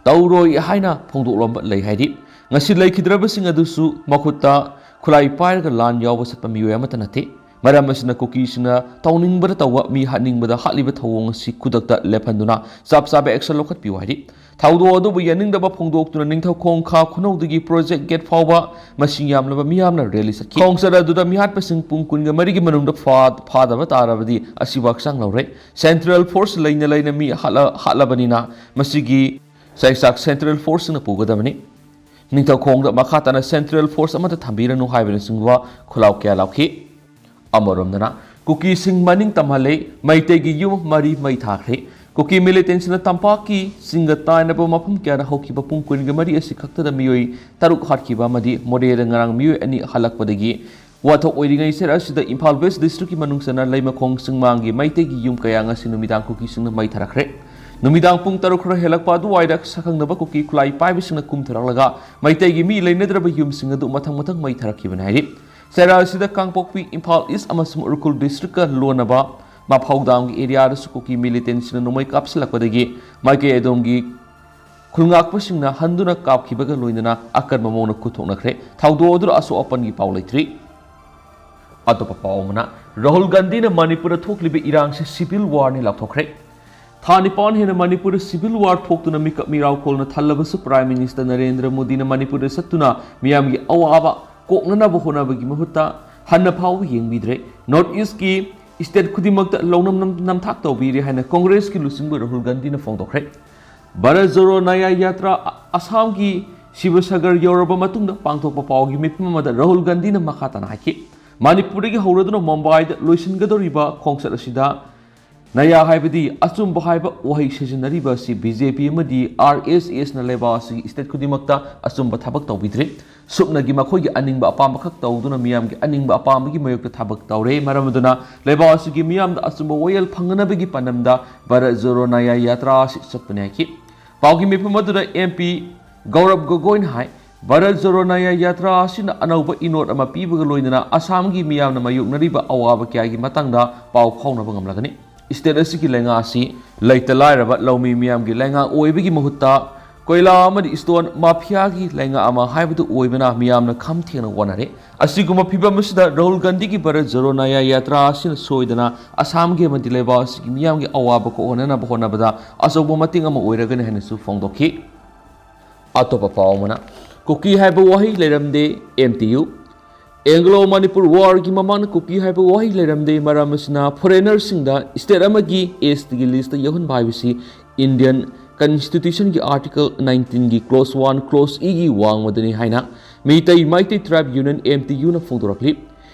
ꯇꯧꯔꯣꯏ ꯍꯥꯏꯅ ꯐꯣꯡꯗꯣꯛꯂꯝꯕ ꯂꯩ ꯍꯥꯏꯔꯤ꯫ ꯉꯁꯤ ꯂꯩꯈꯤꯗ꯭ꯔꯕꯁꯤꯡ ꯑꯗꯨꯁꯨ ꯃꯈꯨꯠꯇ ꯈꯨꯠꯂꯥꯏ ꯄꯥꯏꯔꯒ ꯂꯥꯟ ꯌꯥꯎꯕ ꯆꯠꯄ ꯃꯤꯑꯣꯏ ꯑꯃꯠꯇ ꯅꯠꯇꯦ꯫ ꯃꯔꯝ ꯑꯁꯤꯅ ꯀꯨꯀꯤꯁꯤꯡꯅ ꯇꯧꯅꯤꯡꯕꯗ ꯇꯧꯕ, ꯃꯤ ꯍꯥꯠꯅꯤꯡꯕꯗ ꯍꯥꯠꯂꯤꯕ ꯊꯧꯑꯣꯡ ꯑꯁꯤ ꯈꯨꯗꯛꯇ ꯂꯦꯞꯍꯟꯗꯨꯅ ꯆꯞ ꯆꯥꯕ action ꯂꯧꯈꯠꯄꯤꯌꯨ ꯍꯥꯏꯔꯤ꯫ ꯊꯧꯗꯣꯛ ꯑꯗꯨꯕꯨ ꯌꯥꯅꯤꯡꯗꯕ ꯐꯣꯡꯗꯣꯛꯇꯨꯅ ꯅꯤꯡꯊꯧꯈꯣꯡ ꯈꯥ ꯈꯨꯅꯧꯗꯒꯤ Project Gate ꯐꯥꯎꯕ ꯃꯁꯤꯡ ꯌꯥꯝꯂꯕ ꯃꯤꯌꯥꯝꯅ rally ꯆꯠꯈꯤ꯫ ꯈꯣꯡꯆꯠ ꯑꯗꯨꯗ ꯃꯤꯍꯥꯠꯄꯁꯤꯡ ꯄꯨꯡ ꯀꯨꯟꯒ ꯃꯔꯤꯒꯤ ꯃꯅꯨꯡꯗ ꯐꯥ-, ꯐꯥꯗꯕ ꯇꯥꯔꯕꯗꯤ ꯑꯁꯤꯕꯨ ꯍꯛꯆꯥꯡ ꯂꯧꯔꯦ꯫ Central force ꯂꯩꯅ ꯂꯩꯅ ꯃꯤ ꯍꯥꯠꯂ-, ꯍꯥꯠꯂꯕꯅꯤꯅ ꯃꯁꯤꯒꯤ ꯆꯩꯆꯥꯛ central forceꯁꯤꯡꯅ ꯄꯨꯒꯗꯕꯅꯤ꯫ ꯅꯤꯡꯊꯧꯈꯣꯡꯗ ꯃꯈꯥ ꯇꯥꯅ central force ꯑꯃꯠꯇ ꯊꯝꯕꯤꯔꯅꯨ ꯍꯥꯏꯕꯅꯆꯤꯡꯕ ꯈꯨꯜꯂꯥꯎ ꯀꯌꯥ ꯂꯥꯎꯈꯤ꯫ ꯑꯃꯔꯣꯝꯗꯅ ꯀꯨꯀꯤꯁꯤꯡ ꯃꯅꯤꯡ ꯇꯝꯍꯜꯂꯦ, ꯃꯩꯇꯩꯒꯤ ꯌꯨꯝ ꯃꯔꯤ ꯃꯩ ꯊꯥꯈ꯭ꯔꯦ꯫ ꯀꯨꯀꯤ militantꯁꯤꯡꯅ ꯇꯝꯄꯥꯛꯀꯤ ꯆꯤꯡꯒ ꯇꯥꯏꯅꯕ ꯃꯐꯝ ꯀꯌꯥꯗ ꯍꯧꯈꯤꯕ ꯄꯨꯡ ꯀꯨꯟꯒ ꯃꯔꯤ ꯑꯁꯤ ꯈꯛꯇꯗ ꯃꯤꯑꯣꯏ ꯇꯔꯨꯛ ꯍꯥꯠꯈꯤꯕ ꯑꯃꯗꯤ ꯃꯣꯔꯦꯗ ꯉꯔꯥꯡ ꯃꯤꯑꯣꯏ ꯑꯅꯤ ꯍꯜꯂꯛꯄꯗꯒꯤ ꯋꯥꯊꯣꯛ ꯑꯣꯏꯔꯤꯉꯩ ꯆꯩꯔꯛ ꯑꯁꯤꯗ ꯏꯝꯐꯥꯜ West Districtꯀꯤ ꯃꯅꯨꯡ ꯆꯟꯅ ꯂꯩꯃꯈꯣꯡ ꯆꯤꯡꯃꯥꯡꯒꯤ ꯃꯩꯇꯩꯒꯤ ꯌꯨꯝ ꯀꯌꯥ ꯉꯁꯤ ꯅꯨꯃꯤꯗꯥꯡ ꯀꯨꯀꯤꯁꯤꯡꯅ ꯃꯩ ꯊꯥꯔꯛꯈ꯭ꯔꯦ꯫ ꯅꯨꯃꯤꯗꯥꯡ ꯄꯨꯡ ꯇꯔꯨꯛ ꯈꯔ ꯍꯦꯜꯂꯛꯄ ꯑꯗꯨꯋꯥꯏꯗ ꯁꯛꯈꯪꯅꯕ ꯀꯨꯀꯤ ꯈꯨꯠꯂꯥꯏ ꯄꯥꯏꯕꯁꯤꯡꯅ ꯀꯨꯝꯊꯔꯛꯂꯒ ꯃꯩꯇꯩꯒꯤ ꯃꯤ ꯂꯩꯅꯗ꯭ꯔꯕ ꯌꯨꯝꯁꯤꯡ ꯑꯗꯨ ꯃꯊꯪ ꯃꯊꯪ ꯃꯩ ꯊꯥꯔꯛꯈꯤꯕꯅꯤ ꯍꯥꯏꯔꯤ꯫ ꯆꯩꯔꯥ ꯑꯁꯤꯗ ꯀꯥꯡꯄꯣꯛꯄꯤ, ꯏꯝꯐꯥꯜ ꯏꯁ ꯑꯃꯁꯨꯡ ꯎꯈ꯭ꯔꯨꯜ ꯗꯤꯁꯇ꯭ꯔꯤꯛꯀ ꯂꯣꯟꯅꯕ ꯃꯐꯧ ꯗꯥꯝꯒꯤ ꯑꯦꯔꯤꯌꯥꯗꯁꯨ ꯀꯨꯀꯤ ꯃꯤꯂꯤꯇꯦꯟꯁꯤꯡꯅ ꯅꯣꯡꯃꯩ ꯀꯥꯞꯁꯤꯜꯂꯛꯄꯗꯒꯤ ꯃꯥꯏꯀꯩ ꯑꯗꯣꯝꯒꯤ ꯈꯨꯜꯉꯥꯛꯄꯁꯤꯡꯅ ꯍꯟꯗꯨꯅ ꯀꯥꯞꯈꯤꯕꯒ ꯂꯣꯏꯅꯅ ꯑꯀꯟꯕ ꯃꯑꯣꯡꯗ ꯈꯨꯠꯊꯣꯛꯅꯈ꯭ꯔꯦ꯫ ꯊꯧꯗꯣꯛ ꯑꯗꯨꯗ ꯑꯁꯣꯛ ꯑꯄꯟꯒꯤ ꯄꯥꯎ ꯂꯩꯇ꯭ꯔꯤ꯫ ꯑꯇꯣꯞꯄ ꯄꯥꯎ ꯑꯃꯅ, ꯔꯥꯍꯨꯜ ꯒꯥꯟꯙꯤꯅ ꯃꯅꯤꯄꯨꯔꯗ ꯊꯣꯛꯂꯤꯕ ꯏꯔꯥꯡꯁꯤ civil war ꯅꯤ ꯂꯥꯎꯊꯣꯛꯈ꯭ꯔꯦ꯫ ꯊꯥ ꯅꯤꯄꯥꯟ ꯍꯦꯟꯅ ꯃꯅꯤꯄꯨꯔꯗ civil war ꯊꯣꯛꯇꯨꯅ ꯃꯤꯀꯞ ꯃꯤꯔꯥꯎ ꯀꯣꯜꯅ ꯊꯜꯂꯕꯁꯨ Prime Minister ꯅꯔꯦꯟꯗ꯭ꯔ ꯃꯣꯗꯤꯅ ꯃꯅꯤꯄꯨꯔꯗ ꯆꯠꯇꯨꯅ ꯃꯤꯌꯥꯝꯒꯤ ꯑꯋꯥꯕ ꯀꯣꯛꯅꯅꯕ ꯍꯣꯠꯅꯕꯒꯤ ꯃꯍꯨꯠꯇ ꯍꯟꯅ ꯐꯥꯎꯕ ꯌꯦꯡꯕꯤꯗ꯭ꯔꯦ꯫ North East ꯀꯤ state ꯈꯨꯗꯤꯡꯃꯛꯇ ꯂꯧꯅꯝ ꯅꯝ-, ꯅꯝꯊꯥꯛ ꯇꯧꯕꯤꯔꯦ ꯍꯥꯏꯅ ꯀꯣꯡꯒ꯭ꯔꯦꯁꯀꯤ ꯂꯨꯆꯤꯡꯕ ꯔꯥꯍꯨꯜ ꯒꯥꯟꯙꯤꯅ ꯐꯣꯡꯗꯣꯛꯈ꯭ꯔꯦ꯫ ꯚꯥꯔꯠ ꯖꯣꯔꯣ ꯅꯌꯥ ꯌꯥꯇ꯭ꯔꯥ ꯑꯁꯥꯝꯒꯤ ꯁꯤꯕꯁꯥꯒꯔ ꯌꯧꯔꯕ ꯃꯇꯨꯡꯗ ꯄꯥꯡꯊꯣꯛꯄ ꯄꯥꯎꯒꯤ ꯃꯤꯐꯝ ꯑꯃꯗ ꯔꯥꯍꯨꯜ ꯒꯥꯟꯙꯤꯅ ꯃꯈꯥ ꯇꯥꯅ ꯍꯥꯏꯈꯤ, ꯃꯅꯤꯄꯨꯔꯗꯒꯤ ꯍꯧꯔꯗꯨꯅ ꯃꯨꯝꯕꯥꯏꯗ ꯂꯣꯏꯁꯤꯟꯒꯗꯧꯔꯤꯕ ꯈꯣꯡꯆꯠ ꯑꯁꯤꯗ ꯅꯌꯥ ꯍꯥꯏꯕꯗꯤ ꯑꯆꯨꯝꯕ ꯍꯥꯏꯕ ꯋꯥꯍꯩ ꯁꯤꯖꯤꯟꯅꯔꯤꯕ ꯑꯁꯤ ꯕꯤ ꯖꯦ ꯄꯤ ꯑꯃꯗꯤ ꯑꯥꯔ ꯑꯦꯁ ꯑꯦꯁꯅ ꯂꯩꯕꯥꯛ ꯑꯁꯤꯒꯤ state ꯈꯨꯗꯤꯡꯃꯛꯇ ꯑꯆꯨꯝꯕ ꯊꯕꯛ ꯇꯧꯕꯤꯗ꯭ꯔꯤ꯫ ꯁꯨꯞꯅꯒꯤ ꯃꯈꯣꯏꯒꯤ ꯑꯅꯤꯡꯕ ꯑꯄꯥꯝꯕ ꯈꯛ ꯇꯧꯗꯨꯅ ꯃꯤꯌꯥꯝꯒꯤ ꯑꯅꯤꯡꯕ ꯑꯄꯥꯝꯕꯒꯤ ꯃꯥꯌꯣꯛꯇ ꯊꯕꯛ ꯇꯧꯔꯦ꯫ ꯃꯔꯝ ꯑꯗꯨꯅ ꯂꯩꯕꯥꯛ ꯑꯁꯤꯒꯤ ꯃꯤꯌꯥꯝꯗ ꯑꯆꯨꯝꯕ ꯋꯥꯌꯦꯜ ꯐꯪꯅꯅꯕꯒꯤ ꯄꯥꯟꯗꯝꯗ ꯚꯥꯔꯠ ꯖꯣꯔꯣ ꯅꯌꯥ ꯌꯥꯇ꯭ꯔꯥ ꯑꯁꯤ ꯆꯠꯄꯅꯤ ꯍꯥꯏꯈꯤ꯫ ꯄꯥꯎꯒꯤ ꯃꯤꯐꯝ ꯑꯗꯨꯗ ꯑꯦꯝ ꯄꯤ ꯒꯧꯔꯕ ꯒꯣꯒꯣꯏꯅ ꯍꯥꯏ, ꯚꯥꯔꯠ ꯖꯣꯔꯣ ꯅꯌꯥ ꯌꯥꯇ꯭ꯔꯥ ꯑꯁꯤꯅ ꯑꯅꯧꯕ ꯏꯅꯣꯠ ꯑꯃ ꯄꯤꯕꯒ ꯂꯣꯏꯅꯅ ꯑꯁꯥꯝꯒꯤ ꯃꯤꯌꯥꯝꯅ ꯃꯥꯌꯣꯛꯅꯔꯤꯕ ꯑꯋꯥꯕ ꯀꯌꯥꯒꯤ ꯃꯇꯥꯡꯗ ꯄꯥꯎ ꯐꯥꯎꯅꯕ ꯉꯝꯂꯒꯅꯤ꯫ State ꯑꯁꯤꯒꯤ ꯂꯩꯉꯥꯛ ꯑꯁꯤ ꯂꯩꯇ ꯂꯥꯏꯔꯕ ꯂꯧꯃꯤ ꯃꯤꯌꯥꯝꯒꯤ ꯂꯩꯉꯥꯛ ꯑꯣꯏꯕꯒꯤ ꯃꯍꯨꯠꯇ ꯀꯣꯏꯂꯥ ꯑꯃꯗꯤ stone ꯃꯥꯐꯤꯌꯥꯒꯤ ꯂꯩꯉꯥꯛ ꯑꯃ ꯍꯥꯏꯕꯗꯨ ꯑꯣꯏꯕꯅ ꯃꯤꯌꯥꯝꯅ ꯈꯝ ꯊꯦꯡꯅ ꯋꯥꯅꯔꯦ꯫ ꯑꯁꯤꯒꯨꯝꯕ ꯐꯤꯚꯝ ꯑꯁꯤꯗ ꯔꯥꯍꯨꯜ ꯒꯥꯟꯙꯤꯒꯤ ꯚꯥꯔꯠ ꯖꯣꯔꯣ ꯅꯌꯥ ꯌꯥꯇ꯭ꯔꯥ ꯑꯁꯤꯅ ꯁꯣꯏꯗꯅ ꯑꯁꯥꯝꯒꯤ ꯑꯃꯗꯤ ꯂꯩꯕꯥꯛ ꯑꯁꯤꯒꯤ ꯃꯤꯌꯥꯝꯒꯤ ꯑꯋꯥꯕ ꯀꯣꯛꯍꯟꯅꯕ ꯍꯣꯠꯅꯕꯗ ꯑꯆꯧꯕ ꯃꯇꯦꯡ ꯑꯃ ꯑꯣꯏꯔꯒꯅꯤ ꯍꯥꯏꯅꯁꯨ ꯐꯣꯡꯗꯣꯛꯈꯤ꯫ ꯑꯇꯣꯞꯄ ꯄꯥꯎ ꯑꯃꯅ, ꯀꯨꯀꯤ ꯍꯥꯏꯕ ꯋꯥꯍꯩ ꯂꯩꯔꯝꯗꯦ, M T U. Anglo Manipur War ꯒꯤ ꯃꯃꯥꯡꯗ ꯀꯨꯀꯤ ꯍꯥꯏꯕ ꯋꯥꯍꯩ ꯂꯩꯔꯝꯗꯦ꯫ ꯃꯔꯝ ꯑꯁꯤꯅ foreigner ꯁꯤꯡꯗ state ꯑꯃꯒꯤ ꯑꯦꯁ ꯇꯤꯒꯤ list ꯇ ꯌꯥꯎꯍꯟꯕ ꯍꯥꯏꯕꯁꯤ Indian Constitution ꯒꯤ Article nineteen ꯒꯤ Clause one, Clause E ꯒꯤ ꯋꯥꯡꯃꯗꯅꯤ ꯍꯥꯏꯅ Meetei Meitei Tribe Union, M T U ꯅ ꯐꯣꯡꯗꯣꯔꯛꯂꯤ꯫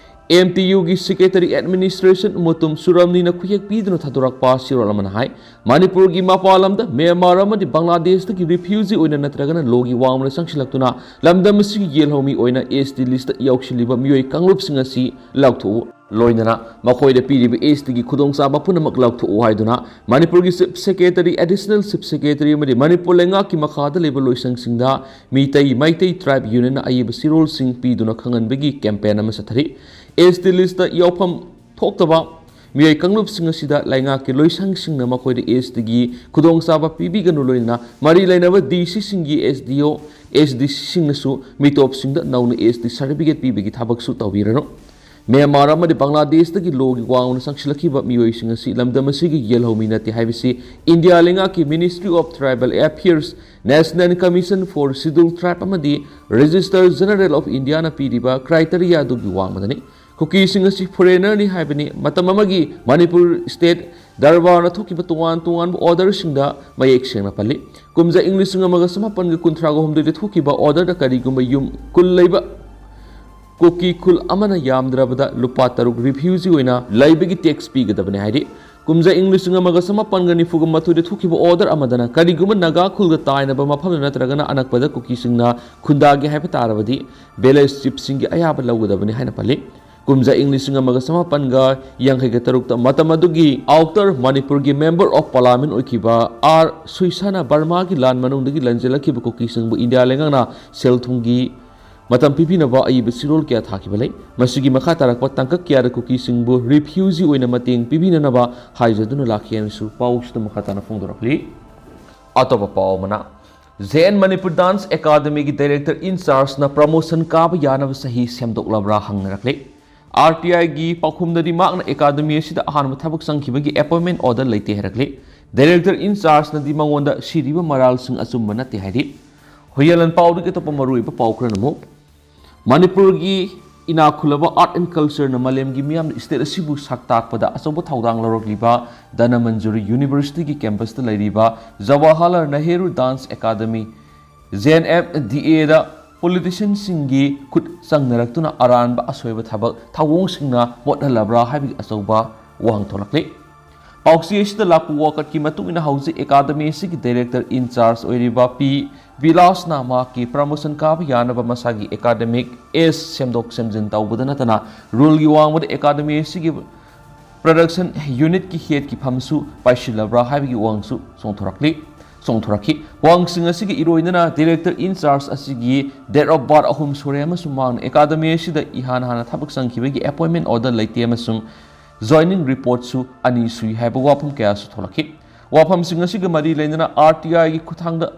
ꯑꯦꯝ ꯇꯤ ꯌꯨ ꯒꯤ Secretary Administration ꯃꯨꯇꯨꯝ ꯁꯨꯔꯝꯅꯤꯅ ꯈꯨꯌꯦꯛ ꯄꯤꯗꯨꯅ ꯊꯥꯗꯣꯔꯛꯄ ꯆꯦꯔꯣꯜ ꯑꯃꯅ ꯍꯥꯏ, ꯃꯅꯤꯄꯨꯔꯒꯤ ꯃꯄꯥꯟ ꯂꯝꯗ ꯃ꯭ꯌꯥꯟꯃꯥꯔ ꯑꯃꯗꯤ ꯕꯪꯒ꯭ꯂꯥꯗꯦꯁꯇꯒꯤ refugee ꯑꯣꯏꯅ ꯅꯠꯇ꯭ꯔꯒꯅ ꯂꯣꯒꯤ ꯋꯥꯡꯃꯗ ꯆꯪꯁꯤꯜꯂꯛꯇꯨꯅ ꯂꯝꯗꯝ ꯑꯁꯤꯒꯤ ꯌꯦꯜꯍꯧꯃꯤ ꯑꯣꯏꯅ ꯑꯦꯁ ꯇꯤ list ꯇ ꯌꯥꯎꯁꯤꯜꯂꯤꯕ ꯃꯤꯑꯣꯏ ꯀꯥꯡꯂꯨꯞꯁꯤꯡ ꯑꯁꯤ ꯂꯧꯊꯣꯛꯎ꯫ ꯂꯣꯏꯅꯅ ꯃꯈꯣꯏꯗ ꯄꯤꯔꯤꯕ ꯑꯦꯁ ꯇꯤꯒꯤ ꯈꯨꯗꯣꯡꯆꯥꯕ ꯄꯨꯝꯅꯃꯛ ꯂꯧꯊꯣꯛꯎ ꯍꯥꯏꯗꯨꯅ ꯃꯅꯤꯄꯨꯔꯒꯤ Chief Secretary, Additional Chief Secretary ꯑꯃꯗꯤ ꯃꯅꯤꯄꯨꯔ ꯂꯩꯉꯥꯛꯀꯤ ꯃꯈꯥꯗ ꯂꯩꯕ ꯂꯣꯏꯁꯪꯁꯤꯡꯗ ꯃꯤꯇꯩ, ꯃꯩꯇꯩ Tribe Unionꯅ ꯑꯏꯕ ꯆꯦꯔꯣꯜꯁꯤꯡ ꯄꯤꯗꯨꯅ ꯈꯪꯍꯟꯕꯒꯤ campaign ꯑꯃ ꯆꯠꯊꯔꯤ꯫ ꯑꯦꯁ ꯇꯤ listꯇ ꯌꯥꯎꯐꯝ ꯊꯣꯛꯇꯕ ꯃꯤꯑꯣꯏ ꯀꯥꯡꯂꯨꯞꯁꯤꯡ ꯑꯁꯤꯗ ꯂꯩꯉꯥꯛꯀꯤ ꯂꯣꯏꯁꯪꯁꯤꯡꯅ ꯃꯈꯣꯏꯗ ꯑꯦꯁ ꯇꯤꯒꯤ ꯈꯨꯗꯣꯡꯆꯥꯕ ꯄꯤꯕꯤꯒꯅꯨ, ꯂꯣꯏꯅꯅ ꯃꯔꯤ ꯂꯩꯅꯕ ꯗꯤ ꯁꯤꯁꯤꯡꯒꯤ ꯑꯦꯁ ꯗꯤ ꯑꯣ, ꯑꯦꯁ ꯗꯤ ꯁꯤꯁꯤꯡꯅꯁꯨ ꯃꯤꯇꯣꯞꯁꯤꯡꯗ ꯅꯧꯅ ꯑꯦꯁ ꯇꯤ certificate ꯄꯤꯕꯒꯤ ꯊꯕꯛꯁꯨ ꯇꯧꯕꯤꯔꯅꯨ꯫ ꯃ꯭ꯌꯥꯟꯃꯥꯔ ꯑꯃꯗꯤ ꯕꯪꯒ꯭ꯂꯥꯗꯦꯁꯇꯒꯤ ꯂꯣꯒꯤ ꯋꯥꯡꯃꯅ ꯆꯪꯁꯤꯜꯂꯛꯈꯤꯕ ꯃꯤꯑꯣꯏꯁꯤꯡ ꯑꯁꯤ ꯂꯝꯗꯝ ꯑꯁꯤꯒꯤ ꯌꯦꯜꯍꯧꯃꯤ ꯅꯠꯇꯦ ꯍꯥꯏꯕꯁꯤ ꯏꯟꯗꯤꯌꯥ ꯂꯩꯉꯥꯛꯀꯤ Ministry of Tribal Affairs, National Commission for Scheduled Tribe ꯑꯃꯗꯤ Registrar General of Indiaꯅ ꯄꯤꯔꯤꯕ criteria ꯑꯗꯨꯒꯤ ꯋꯥꯡꯃꯗꯅꯤ꯫ ꯀꯨꯀꯤꯁꯤꯡ ꯑꯁꯤ foreignerꯅꯤ ꯍꯥꯏꯕꯅꯤ꯫ ꯃꯇꯝ ꯑꯃꯒꯤ ꯃꯅꯤꯄꯨꯔ state ꯗꯔꯕꯥꯔꯅ ꯊꯣꯛꯈꯤꯕ ꯇꯣꯉꯥꯟ ꯇꯣꯉꯥꯟꯕ orderꯁꯤꯡꯗ ꯃꯌꯦꯛ ꯁꯦꯡꯅ ꯄꯜꯂꯤ꯫ ꯀꯨꯝꯖꯥ ꯏꯪ ꯂꯤꯁꯤꯡ ꯑꯃꯒ ꯆꯃꯥꯄꯟꯒ ꯀꯨꯟꯊ꯭ꯔꯥꯒ ꯍꯨꯝꯗꯣꯏꯗ ꯊꯣꯛꯈꯤꯕ orderꯗ ꯀꯔꯤꯒꯨꯝꯕ ꯌꯨꯝ ꯀꯨꯜ ꯂꯩꯕ ꯀꯨꯀꯤ ꯈꯨꯜ ꯑꯃꯅ ꯌꯥꯝꯗ꯭ꯔꯕꯗ ꯂꯨꯄꯥ ꯇꯔꯨꯛ refugee ꯑꯣꯏꯅ ꯂꯩꯕꯒꯤ tax ꯄꯤꯒꯗꯕꯅꯤ ꯍꯥꯏꯔꯤ꯫ ꯀꯨꯝꯖꯥ ꯏꯪ ꯂꯤꯁꯤꯡ ꯑꯃꯒ ꯆꯃꯥꯄꯟꯒ ꯅꯤꯐꯨꯒ ꯃꯥꯊꯣꯏꯗ ꯊꯣꯛꯈꯤꯕ order ꯑꯃꯗꯅ ꯀꯔꯤꯒꯨꯝꯕ ꯅꯥꯒꯥ ꯈꯨꯜꯒ ꯇꯥꯏꯅꯕ ꯃꯐꯝꯗ ꯅꯠꯇ꯭ꯔꯒꯅ ꯑꯅꯛꯄꯗ ꯀꯨꯀꯤꯁꯤꯡꯅ ꯈꯨꯟꯗꯥꯒꯦ ꯍꯥꯏꯕ ꯇꯥꯔꯕꯗꯤ village chiefꯁꯤꯡꯒꯤ ꯑꯌꯥꯕ ꯂꯧꯒꯗꯕꯅꯤ ꯍꯥꯏꯅ ꯄꯜꯂꯤ꯫ ꯀꯨꯝꯖꯥ ꯏꯪ ꯂꯤꯁꯤꯡ ꯑꯃꯒ ꯆꯃꯥꯄꯟꯒ ꯌꯥꯡꯈꯩꯒ ꯇꯔꯨꯛꯇ ꯃꯇꯝ ꯑꯗꯨꯒꯤ Outer ꯃꯅꯤꯄꯨꯔꯒꯤ Member of Parliament ꯑꯣꯏꯈꯤꯕ ꯑꯥꯔ ꯁꯨꯏꯁꯥꯅ ꯕꯔꯃꯥꯒꯤ ꯂꯥꯟ ꯃꯅꯨꯡꯗꯒꯤ ꯂꯟꯖꯦꯜꯂꯛꯈꯤꯕ ꯀꯨꯀꯤꯁꯤꯡꯕꯨ ꯏꯟꯗꯤꯌꯥ ꯂꯩꯉꯥꯛꯅ ꯁꯦꯜ ꯊꯨꯝꯒꯤ ꯃꯇꯝ ꯄꯤꯕꯤꯅꯕ ꯑꯏꯕ ꯆꯦꯔꯣꯜ ꯀꯌꯥ ꯊꯥꯈꯤꯕ ꯂꯩ꯫ ꯃꯁꯤꯒꯤ ꯃꯈꯥ ꯇꯥꯔꯛꯄ ꯇꯥꯡꯀꯛ ꯀꯌꯥꯗ ꯀꯨꯀꯤꯁꯤꯡꯕꯨ refugee ꯑꯣꯏꯅ ꯃꯇꯦꯡ ꯄꯤꯕꯤꯅꯅꯕ ꯍꯥꯏꯖꯗꯨꯅ ꯂꯥꯛꯈꯤ ꯍꯥꯏꯅꯁꯨ ꯄꯥꯎꯁꯤꯗ ꯃꯈꯥ ꯇꯥꯅ ꯐꯣꯡꯗꯣꯔꯛꯂꯤ꯫ ꯑꯇꯣꯞꯄ ꯄꯥꯎ ꯑꯃꯅ, J N Manipur Dance Academyꯒꯤ Director in Chargeꯅ promotion ꯀꯥꯕ ꯌꯥꯅꯕ ꯆꯍꯤ ꯁꯦꯝꯗꯣꯛꯂꯕ꯭ꯔꯥ ꯍꯪꯅꯔꯛꯂꯤ꯫ ꯑꯥꯔ ꯇꯤ ꯑꯥꯏꯒꯤ ꯄꯥꯎꯈꯨꯝꯗꯗꯤ ꯃꯍꯥꯛꯅ academy ꯑꯁꯤꯗ ꯑꯍꯥꯟꯕ ꯊꯕꯛ ꯆꯪꯈꯤꯕꯒꯤ appointment order ꯂꯩꯇꯦ ꯍꯥꯏꯔꯛꯂꯤ꯫ Director in Chargeꯅꯗꯤ ꯃꯉꯣꯟꯗ ꯁꯤꯔꯤꯕ ꯃꯔꯥꯜꯁꯤꯡ ꯑꯆꯨꯝꯕ ꯅꯠꯇꯦ ꯍꯥꯏꯔꯤ꯫ ꯍꯨꯏꯌꯦꯟꯂꯣꯟ ꯄꯥꯎꯗꯒꯤ ꯑꯇꯣꯞꯄ ꯃꯔꯨꯑꯣꯏꯕ ꯄꯥꯎ ꯈꯔꯅ ꯑꯃꯨꯛ, ꯃꯅꯤꯄꯨꯔꯒꯤ ꯏꯅꯥꯛ ꯈꯨꯜꯂꯕ Art and Cultureꯅ ꯃꯥꯂꯦꯝꯒꯤ ꯃꯤꯌꯥꯝꯅ state ꯑꯁꯤꯕꯨ ꯁꯛ ꯇꯥꯛꯄꯗ ꯑꯆꯧꯕ ꯊꯧꯗꯥꯡ ꯂꯧꯔꯛꯂꯤꯕ ꯙꯅꯃꯟꯖꯨꯔꯤ Universityꯒꯤ campusꯇ ꯂꯩꯔꯤꯕ Jawaharlal Nehru Dance Academy, J N M D Aꯗ politicianꯁꯤꯡꯒꯤ ꯈꯨꯠ ꯆꯪꯅꯔꯛꯇꯨꯅ ꯑꯔꯥꯟꯕ ꯑꯁꯣꯏꯕ ꯊꯕꯛ ꯊꯧꯑꯣꯡꯁꯤꯡꯅ ꯃꯣꯠꯍꯜꯂꯕ꯭ꯔꯥ ꯍꯥꯏꯕꯒꯤ ꯑꯆꯧꯕ ꯋꯥꯍꯪ ꯊꯣꯛꯂꯛꯂꯤ꯫ ꯄꯥꯎꯆꯦ ꯑꯁꯤꯗ ꯂꯥꯛꯄ ꯋꯥꯀꯠꯀꯤ ꯃꯇꯨꯡ ꯏꯟꯅ ꯍꯧꯖꯤꯛ ꯑꯦꯀꯥꯗꯃꯤ ꯑꯁꯤꯒꯤ ꯗꯥꯏꯔꯦꯛꯇꯔ ꯏꯟ ꯆꯥꯔꯖ ꯑꯣꯏꯔꯤꯕ ꯄꯤ ꯕꯤꯂꯥꯁꯅ ꯃꯍꯥꯛꯀꯤ ꯄ꯭ꯔꯃꯣꯁꯟ ꯀꯥꯕ ꯌꯥꯅꯕ ꯃꯁꯥꯒꯤ ꯑꯦꯀꯥꯗꯃꯤꯛ ꯑꯦꯖ ꯁꯦꯝꯗꯣꯛ ꯁꯦꯝꯖꯤꯟ ꯇꯧꯕꯗ ꯅꯠꯇꯅ ꯔꯨꯜꯒꯤ ꯋꯥꯡꯃꯗ ꯑꯦꯀꯥꯗꯃꯤ ꯑꯁꯤꯒꯤ ꯄ꯭ꯔꯗꯛꯁꯟ ꯌꯨꯅꯤꯠꯀꯤ ꯍꯦꯠꯀꯤ ꯐꯝꯁꯨ ꯄꯥꯏꯁꯤꯜꯂꯕ꯭ꯔꯥ ꯍꯥꯏꯕꯒꯤ ꯋꯥꯍꯪꯁꯨ ꯆꯣꯡꯊꯣꯔꯛꯂꯤ ꯆꯣꯡꯊꯣꯔꯛꯈꯤ꯫ ꯋꯥꯍꯪꯁꯤꯡ ꯑꯁꯤꯒꯤ ꯏꯔꯣꯏꯅꯅ ꯗꯥꯏꯔꯦꯛꯇꯔ ꯏꯟ ꯆꯥꯔꯖ ꯑꯁꯤꯒꯤ ꯗꯦꯠ ꯑꯣꯐ ꯕꯥꯔꯊ ꯑꯍꯨꯝ ꯁꯨꯔꯦ ꯑꯃꯁꯨꯡ ꯃꯍꯥꯛꯅ ꯑꯦꯀꯥꯗꯃꯤ ꯑꯁꯤꯗ ꯏꯍꯥꯟ ꯍꯥꯟꯅ ꯊꯕꯛ ꯆꯪꯈꯤꯕꯒꯤ ꯑꯦꯄꯣꯏꯟꯃꯦꯟ ꯑꯣꯔꯗꯔ ꯂꯩꯇꯦ ꯑꯃꯁꯨꯡ ꯖꯣꯏꯅꯤꯡ ꯔꯤꯄꯣꯔꯠꯁꯨ ꯑꯅꯤ ꯁꯨꯏ ꯍꯥꯏꯕ ꯋꯥꯐꯝ ꯀꯌꯥꯁꯨ ꯊꯣꯛꯂꯛꯈꯤ꯫ ꯋꯥꯐꯝꯁꯤꯡ ꯑꯁꯤꯒ ꯃꯔꯤ ꯂꯩꯅꯅ ꯑꯥꯔ ꯇꯤ ꯑꯥꯏꯒꯤ ꯈꯨꯠꯊꯥꯡꯗ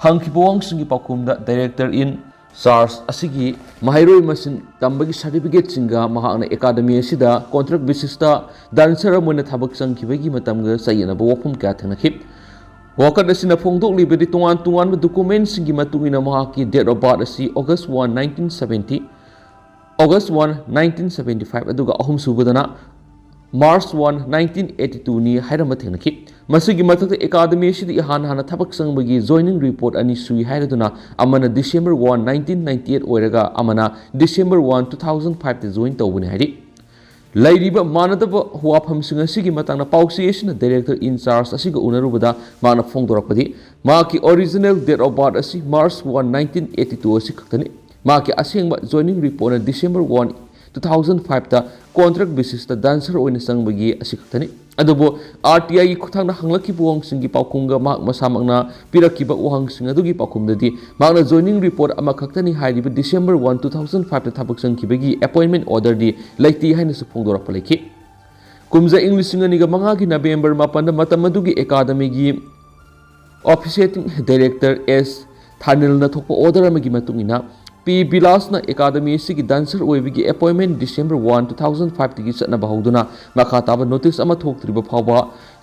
ꯍꯪꯈꯤꯕ ꯋꯥꯍꯪꯁꯤꯡꯒꯤ ꯄꯥꯎꯈꯨꯝꯗ ꯗꯥꯏꯔꯦꯛꯇꯔ ꯏꯟ ꯆꯥꯔꯖ ꯑꯁꯤꯒꯤ ꯃꯍꯩꯔꯣꯏ ꯃꯁꯤꯡ ꯇꯝꯕꯒꯤ ꯁꯥꯔꯇꯤꯐꯤꯀꯦꯠꯁꯤꯡꯒ ꯃꯍꯥꯛꯅ ꯑꯦꯀꯥꯗꯃꯤ ꯑꯁꯤꯗ ꯀꯣꯟꯇ꯭ꯔꯦꯛ ꯕꯦꯁꯤꯁꯇ ꯗꯥꯟꯁꯔ ꯑꯃ ꯑꯣꯏꯅ ꯊꯕꯛ ꯆꯪꯈꯤꯕꯒꯤ ꯃꯇꯝꯒ ꯆꯌꯦꯠꯅꯕ ꯋꯥꯐꯝ ꯀꯌꯥ ꯊꯦꯡꯅꯈꯤ꯫ ꯋꯥꯀꯠ ꯑꯁꯤꯅ ꯐꯣꯡꯗꯣꯛꯂꯤꯕꯗꯤ ꯇꯣꯉꯥꯟ ꯇꯣꯉꯥꯟꯕ ꯗꯣꯀꯨꯃꯦꯟꯁꯤꯡꯒꯤ ꯃꯇꯨꯡ ꯏꯟꯅ ꯃꯍꯥꯛꯀꯤ ꯗꯦꯠ ꯑꯣꯐ ꯕꯥꯔꯊ ꯑꯁꯤ August one, nineteen seventy, August one, nineteen seventy five, ꯑꯗꯨꯒ ꯑꯍꯨꯝꯁꯨꯕꯗꯅ ꯃꯥꯔꯆ ꯋꯥꯟ, ꯅꯥꯏꯟꯇꯤꯟ ꯑꯦꯠꯇꯤ ꯇꯨꯅꯤ ꯍꯥꯏꯔꯝꯕ ꯊꯦꯡꯅꯈꯤ꯫ ꯃꯁꯤꯒꯤ ꯃꯊꯛꯇ ꯑꯦꯀꯥꯗꯃꯤ ꯑꯁꯤꯗ ꯏꯍꯥꯟ ꯍꯥꯟꯅ ꯊꯕꯛ ꯆꯪꯕꯒꯤ ꯖꯣꯏꯅꯤꯡ ꯔꯤꯄꯣꯔꯠ ꯑꯅꯤ ꯁꯨꯏ ꯍꯥꯏꯔꯗꯨꯅ ꯑꯃꯅ December one, nineteen ninety eight ꯑꯣꯏꯔꯒ ꯑꯃꯅ ꯗꯤꯁꯦꯝꯕꯔ ꯋꯥꯟ, ꯇꯨ ꯊꯥꯎꯖꯟ ꯐꯥꯏꯚꯇ ꯖꯣꯏꯟ ꯇꯧꯕꯅꯤ ꯍꯥꯏꯔꯤ꯫ ꯂꯩꯔꯤꯕ ꯃꯥꯟꯅꯗꯕ ꯋꯥꯐꯝꯁꯤꯡ ꯑꯁꯤꯒꯤ ꯃꯇꯥꯡꯗ ꯄꯥꯎꯆꯦ ꯑꯁꯤꯅ ꯗꯥꯏꯔꯦꯛꯇꯔ ꯏꯟ ꯆꯥꯔꯖ ꯑꯁꯤꯒ ꯎꯅꯔꯨꯕꯗ ꯃꯥꯅ ꯐꯣꯡꯗꯣꯔꯛꯄꯗꯤ ꯃꯍꯥꯛꯀꯤ ꯑꯣꯔꯤꯖꯤꯅꯦꯜ ꯗꯦꯠ ꯑꯣꯐ ꯕꯥꯔꯊ ꯑꯁꯤ March one, nineteen eighty two ꯑꯁꯤ ꯈꯛꯇꯅꯤ꯫ ꯃꯍꯥꯛꯀꯤ ꯑꯁꯦꯡꯕ ꯖꯣꯏꯅꯤꯡ ꯔꯤꯄꯣꯔꯠꯅ ꯗꯤꯁꯦꯝꯕꯔ ꯋꯥꯟ, ꯇꯨ ꯊꯥꯎꯖꯟ ꯐꯥꯏꯚꯇ ꯀꯣꯟꯇ꯭ꯔꯦꯛ ꯕꯦꯁꯤꯁꯇ ꯗꯥꯟꯁꯔ ꯑꯣꯏꯅ ꯆꯪꯕꯒꯤ ꯑꯁꯤ ꯈꯛꯇꯅꯤ꯫ ꯑꯗꯨꯕꯨ ꯑꯥꯔ ꯇꯤ ꯑꯥꯏꯒꯤ ꯈꯨꯠꯊꯥꯡꯗ ꯍꯪꯂꯛꯈꯤꯕ ꯋꯥꯍꯪꯁꯤꯡꯒꯤ ꯄꯥꯎꯈꯨꯝꯒ ꯃꯍꯥꯛ ꯃꯁꯥꯃꯛꯅ ꯄꯤꯔꯛꯈꯤꯕ ꯋꯥꯍꯪꯁꯤꯡ ꯑꯗꯨꯒꯤ ꯄꯥꯎꯈꯨꯝꯗꯗꯤ ꯃꯍꯥꯛꯅ ꯖꯣꯏꯅꯤꯡ ꯔꯤꯄꯣꯔꯠ ꯑꯃꯈꯛꯇꯅꯤ ꯍꯥꯏꯔꯤꯕ ꯗꯤꯁꯦꯝꯕꯔ ꯋꯥꯟ, ꯇꯨ ꯊꯥꯎꯖꯟ ꯐꯥꯏꯚꯇ ꯊꯕꯛ ꯆꯪꯈꯤꯕꯒꯤ ꯑꯦꯄꯣꯏꯟꯃꯦꯟ ꯑꯣꯔꯗꯔꯗꯤ ꯂꯩꯇꯦ ꯍꯥꯏꯅꯁꯨ ꯐꯣꯡꯗꯣꯔꯛꯄ ꯂꯩꯈꯤ꯫ ꯀꯨꯝꯖꯥ ꯏꯪ ꯂꯤꯁꯤꯡ ꯑꯅꯤꯒ ꯃꯉꯥꯒꯤ ꯅꯕꯦꯝꯕꯔ ꯃꯥꯄꯟꯗ ꯃꯇꯝ ꯑꯗꯨꯒꯤ ꯑꯦꯀꯥꯗꯃꯤꯒꯤ ꯑꯣꯐꯤꯁꯤꯌꯦꯇꯤꯡ ꯗꯥꯏꯔꯦꯛꯇꯔ ꯑꯦꯁ ꯊꯥꯅꯤꯜꯅ ꯊꯣꯛꯄ ꯑꯣꯔꯗꯔ ꯑꯃꯒꯤ ꯃꯇꯨꯡ ꯏꯟꯅ ꯄꯤ ꯕꯤꯂꯥꯁꯅ ꯑꯦꯀꯥꯗꯃꯤ ꯑꯁꯤꯒꯤ ꯗꯥꯟꯁꯔ ꯑꯣꯏꯕꯒꯤ ꯑꯦꯄꯣꯏꯟꯃꯦꯟ ꯗꯤꯁꯦꯝꯕꯔ ꯋꯥꯟ, ꯇꯨ ꯊꯥꯎꯖꯟ ꯐꯥꯏꯚꯇꯒꯤ ꯆꯠꯅꯕ ꯍꯧꯗꯨꯅ ꯃꯈꯥ ꯇꯥꯕ ꯅꯣꯇꯤꯁ ꯑꯃ ꯊꯣꯛꯇ꯭ꯔꯤꯕ ꯐꯥꯎꯕ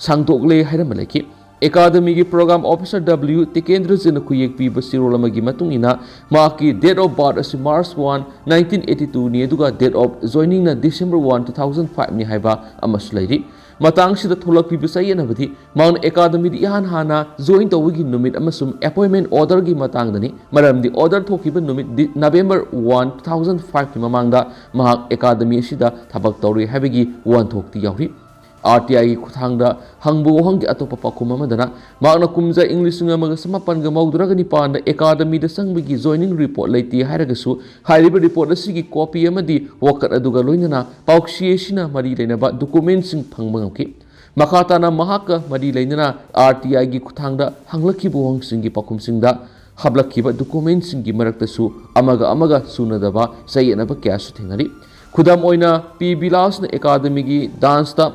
ꯁꯥꯡꯗꯣꯛꯂꯦ ꯍꯥꯏꯔꯝꯕ ꯂꯩꯈꯤ꯫ ꯑꯦꯀꯥꯗꯃꯤꯒꯤ ꯄ꯭ꯔꯣꯒ꯭ꯔꯥꯝ ꯑꯣꯐꯤꯁꯥꯔ ꯗꯕ꯭ꯂꯤꯎ ꯇꯤꯀꯦꯟꯗ꯭ꯔꯖꯤꯠꯅ ꯈꯨꯌꯦꯛ ꯄꯤꯕ ꯆꯦꯔꯣꯜ ꯑꯃꯒꯤ ꯃꯇꯨꯡ ꯏꯟꯅ ꯃꯍꯥꯛꯀꯤ ꯗꯦꯠ ꯑꯣꯐ ꯕꯥꯔꯊ ꯑꯁꯤ ꯃꯥꯔꯆ ꯋꯥꯟ, ꯅꯥꯏꯟꯇꯤꯟ ꯑꯦꯠꯇꯤ ꯇꯨꯅꯤ, ꯑꯗꯨꯒ ꯗꯦꯠ ꯑꯣꯐ ꯖꯣꯏꯅꯤꯡꯅ ꯗꯤꯁꯦꯝꯕꯔ ꯋꯥꯟ, ꯇꯨ ꯊꯥꯎꯖꯟ ꯐꯥꯏꯚꯅꯤ ꯍꯥꯏꯕ ꯑꯃꯁꯨ ꯂꯩꯔꯤ꯫ ꯃꯇꯥꯡꯁꯤꯗ ꯊꯣꯛꯂꯛꯂꯤꯕ ꯆꯌꯦꯠꯅꯕꯗꯤ ꯃꯍꯥꯛꯅ ꯑꯦꯀꯥꯗꯃꯤꯗ ꯏꯍꯥꯟ ꯍꯥꯟꯅ ꯖꯣꯏꯟ ꯇꯧꯕꯒꯤ ꯅꯨꯃꯤꯠ ꯑꯃꯁꯨꯡ ꯑꯦꯄꯣꯏꯟꯃꯦꯟ ꯑꯣꯔꯗꯔꯒꯤ ꯃꯇꯥꯡꯗꯅꯤ, ꯃꯔꯝꯗꯤ ꯑꯣꯔꯗꯔ ꯊꯣꯛꯈꯤꯕ ꯅꯨꯃꯤꯠ ꯗꯤ-, ꯅꯕꯦꯝꯕꯔ ꯋꯥꯟ, ꯇꯨ ꯊꯥꯎꯖꯟ ꯐꯥꯏꯚꯀꯤ ꯃꯃꯥꯡꯗ ꯃꯍꯥꯛ ꯑꯦꯀꯥꯗꯃꯤ ꯑꯁꯤꯗ ꯊꯕꯛ ꯇꯧꯔꯤ ꯍꯥꯏꯕꯒꯤ ꯋꯥꯍꯟꯊꯣꯛꯇꯤ ꯌꯥꯎꯔꯤ꯫ RTIꯒꯤ ꯈꯨꯠꯊꯥꯡꯗ ꯍꯪꯕ ꯋꯥꯍꯪꯒꯤ ꯑꯇꯣꯞꯄ ꯄꯥꯎꯈꯨꯝ ꯑꯃꯗꯅ ꯃꯍꯥꯛꯅ ꯀꯨꯝꯖꯥ ꯏꯪ ꯂꯤꯁꯤꯡ ꯑꯃꯒ ꯆꯃꯥꯄꯟꯒ ꯃꯧꯗ꯭ꯔꯥꯒ ꯅꯤꯄꯥꯟꯗ ꯑꯦꯀꯥꯗꯃꯤꯗ ꯆꯪꯕꯒꯤ joining report ꯂꯩꯇꯦ ꯍꯥꯏꯔꯒꯁꯨ, ꯍꯥꯏꯔꯤꯕ report ꯑꯁꯤꯒꯤ copy ꯑꯃꯗꯤ ꯋꯥꯀꯠ ꯑꯗꯨꯒ ꯂꯣꯏꯅꯅ ꯄꯥꯎꯆꯦ ꯑꯁꯤꯅ ꯃꯔꯤ ꯂꯩꯅꯕ documentꯁꯤꯡ ꯐꯪꯕ ꯉꯝꯈꯤ꯫ ꯃꯈꯥ ꯇꯥꯅ ꯃꯍꯥꯛꯀ ꯃꯔꯤ ꯂꯩꯅꯅ RTIꯒꯤ ꯈꯨꯠꯊꯥꯡꯗ ꯍꯪꯂꯛꯈꯤꯕ ꯋꯥꯍꯪꯁꯤꯡꯒꯤ ꯄꯥꯎꯈꯨꯝꯁꯤꯡꯗ ꯍꯥꯞꯂꯛꯈꯤꯕ documentꯁꯤꯡꯒꯤ ꯃꯔꯛꯇꯁꯨ ꯑꯃꯒ ꯑꯃꯒ ꯆꯨꯅꯗꯕ ꯆꯌꯦꯠꯅꯕ ꯀꯌꯥꯁꯨ ꯊꯦꯡꯅꯔꯤ꯫ ꯈꯨꯗꯝ ꯑꯣꯏꯅ, ꯄꯤ ꯕꯤꯂꯥꯁꯅ ꯑꯦꯀꯥꯗꯃꯤꯒꯤ danceꯇ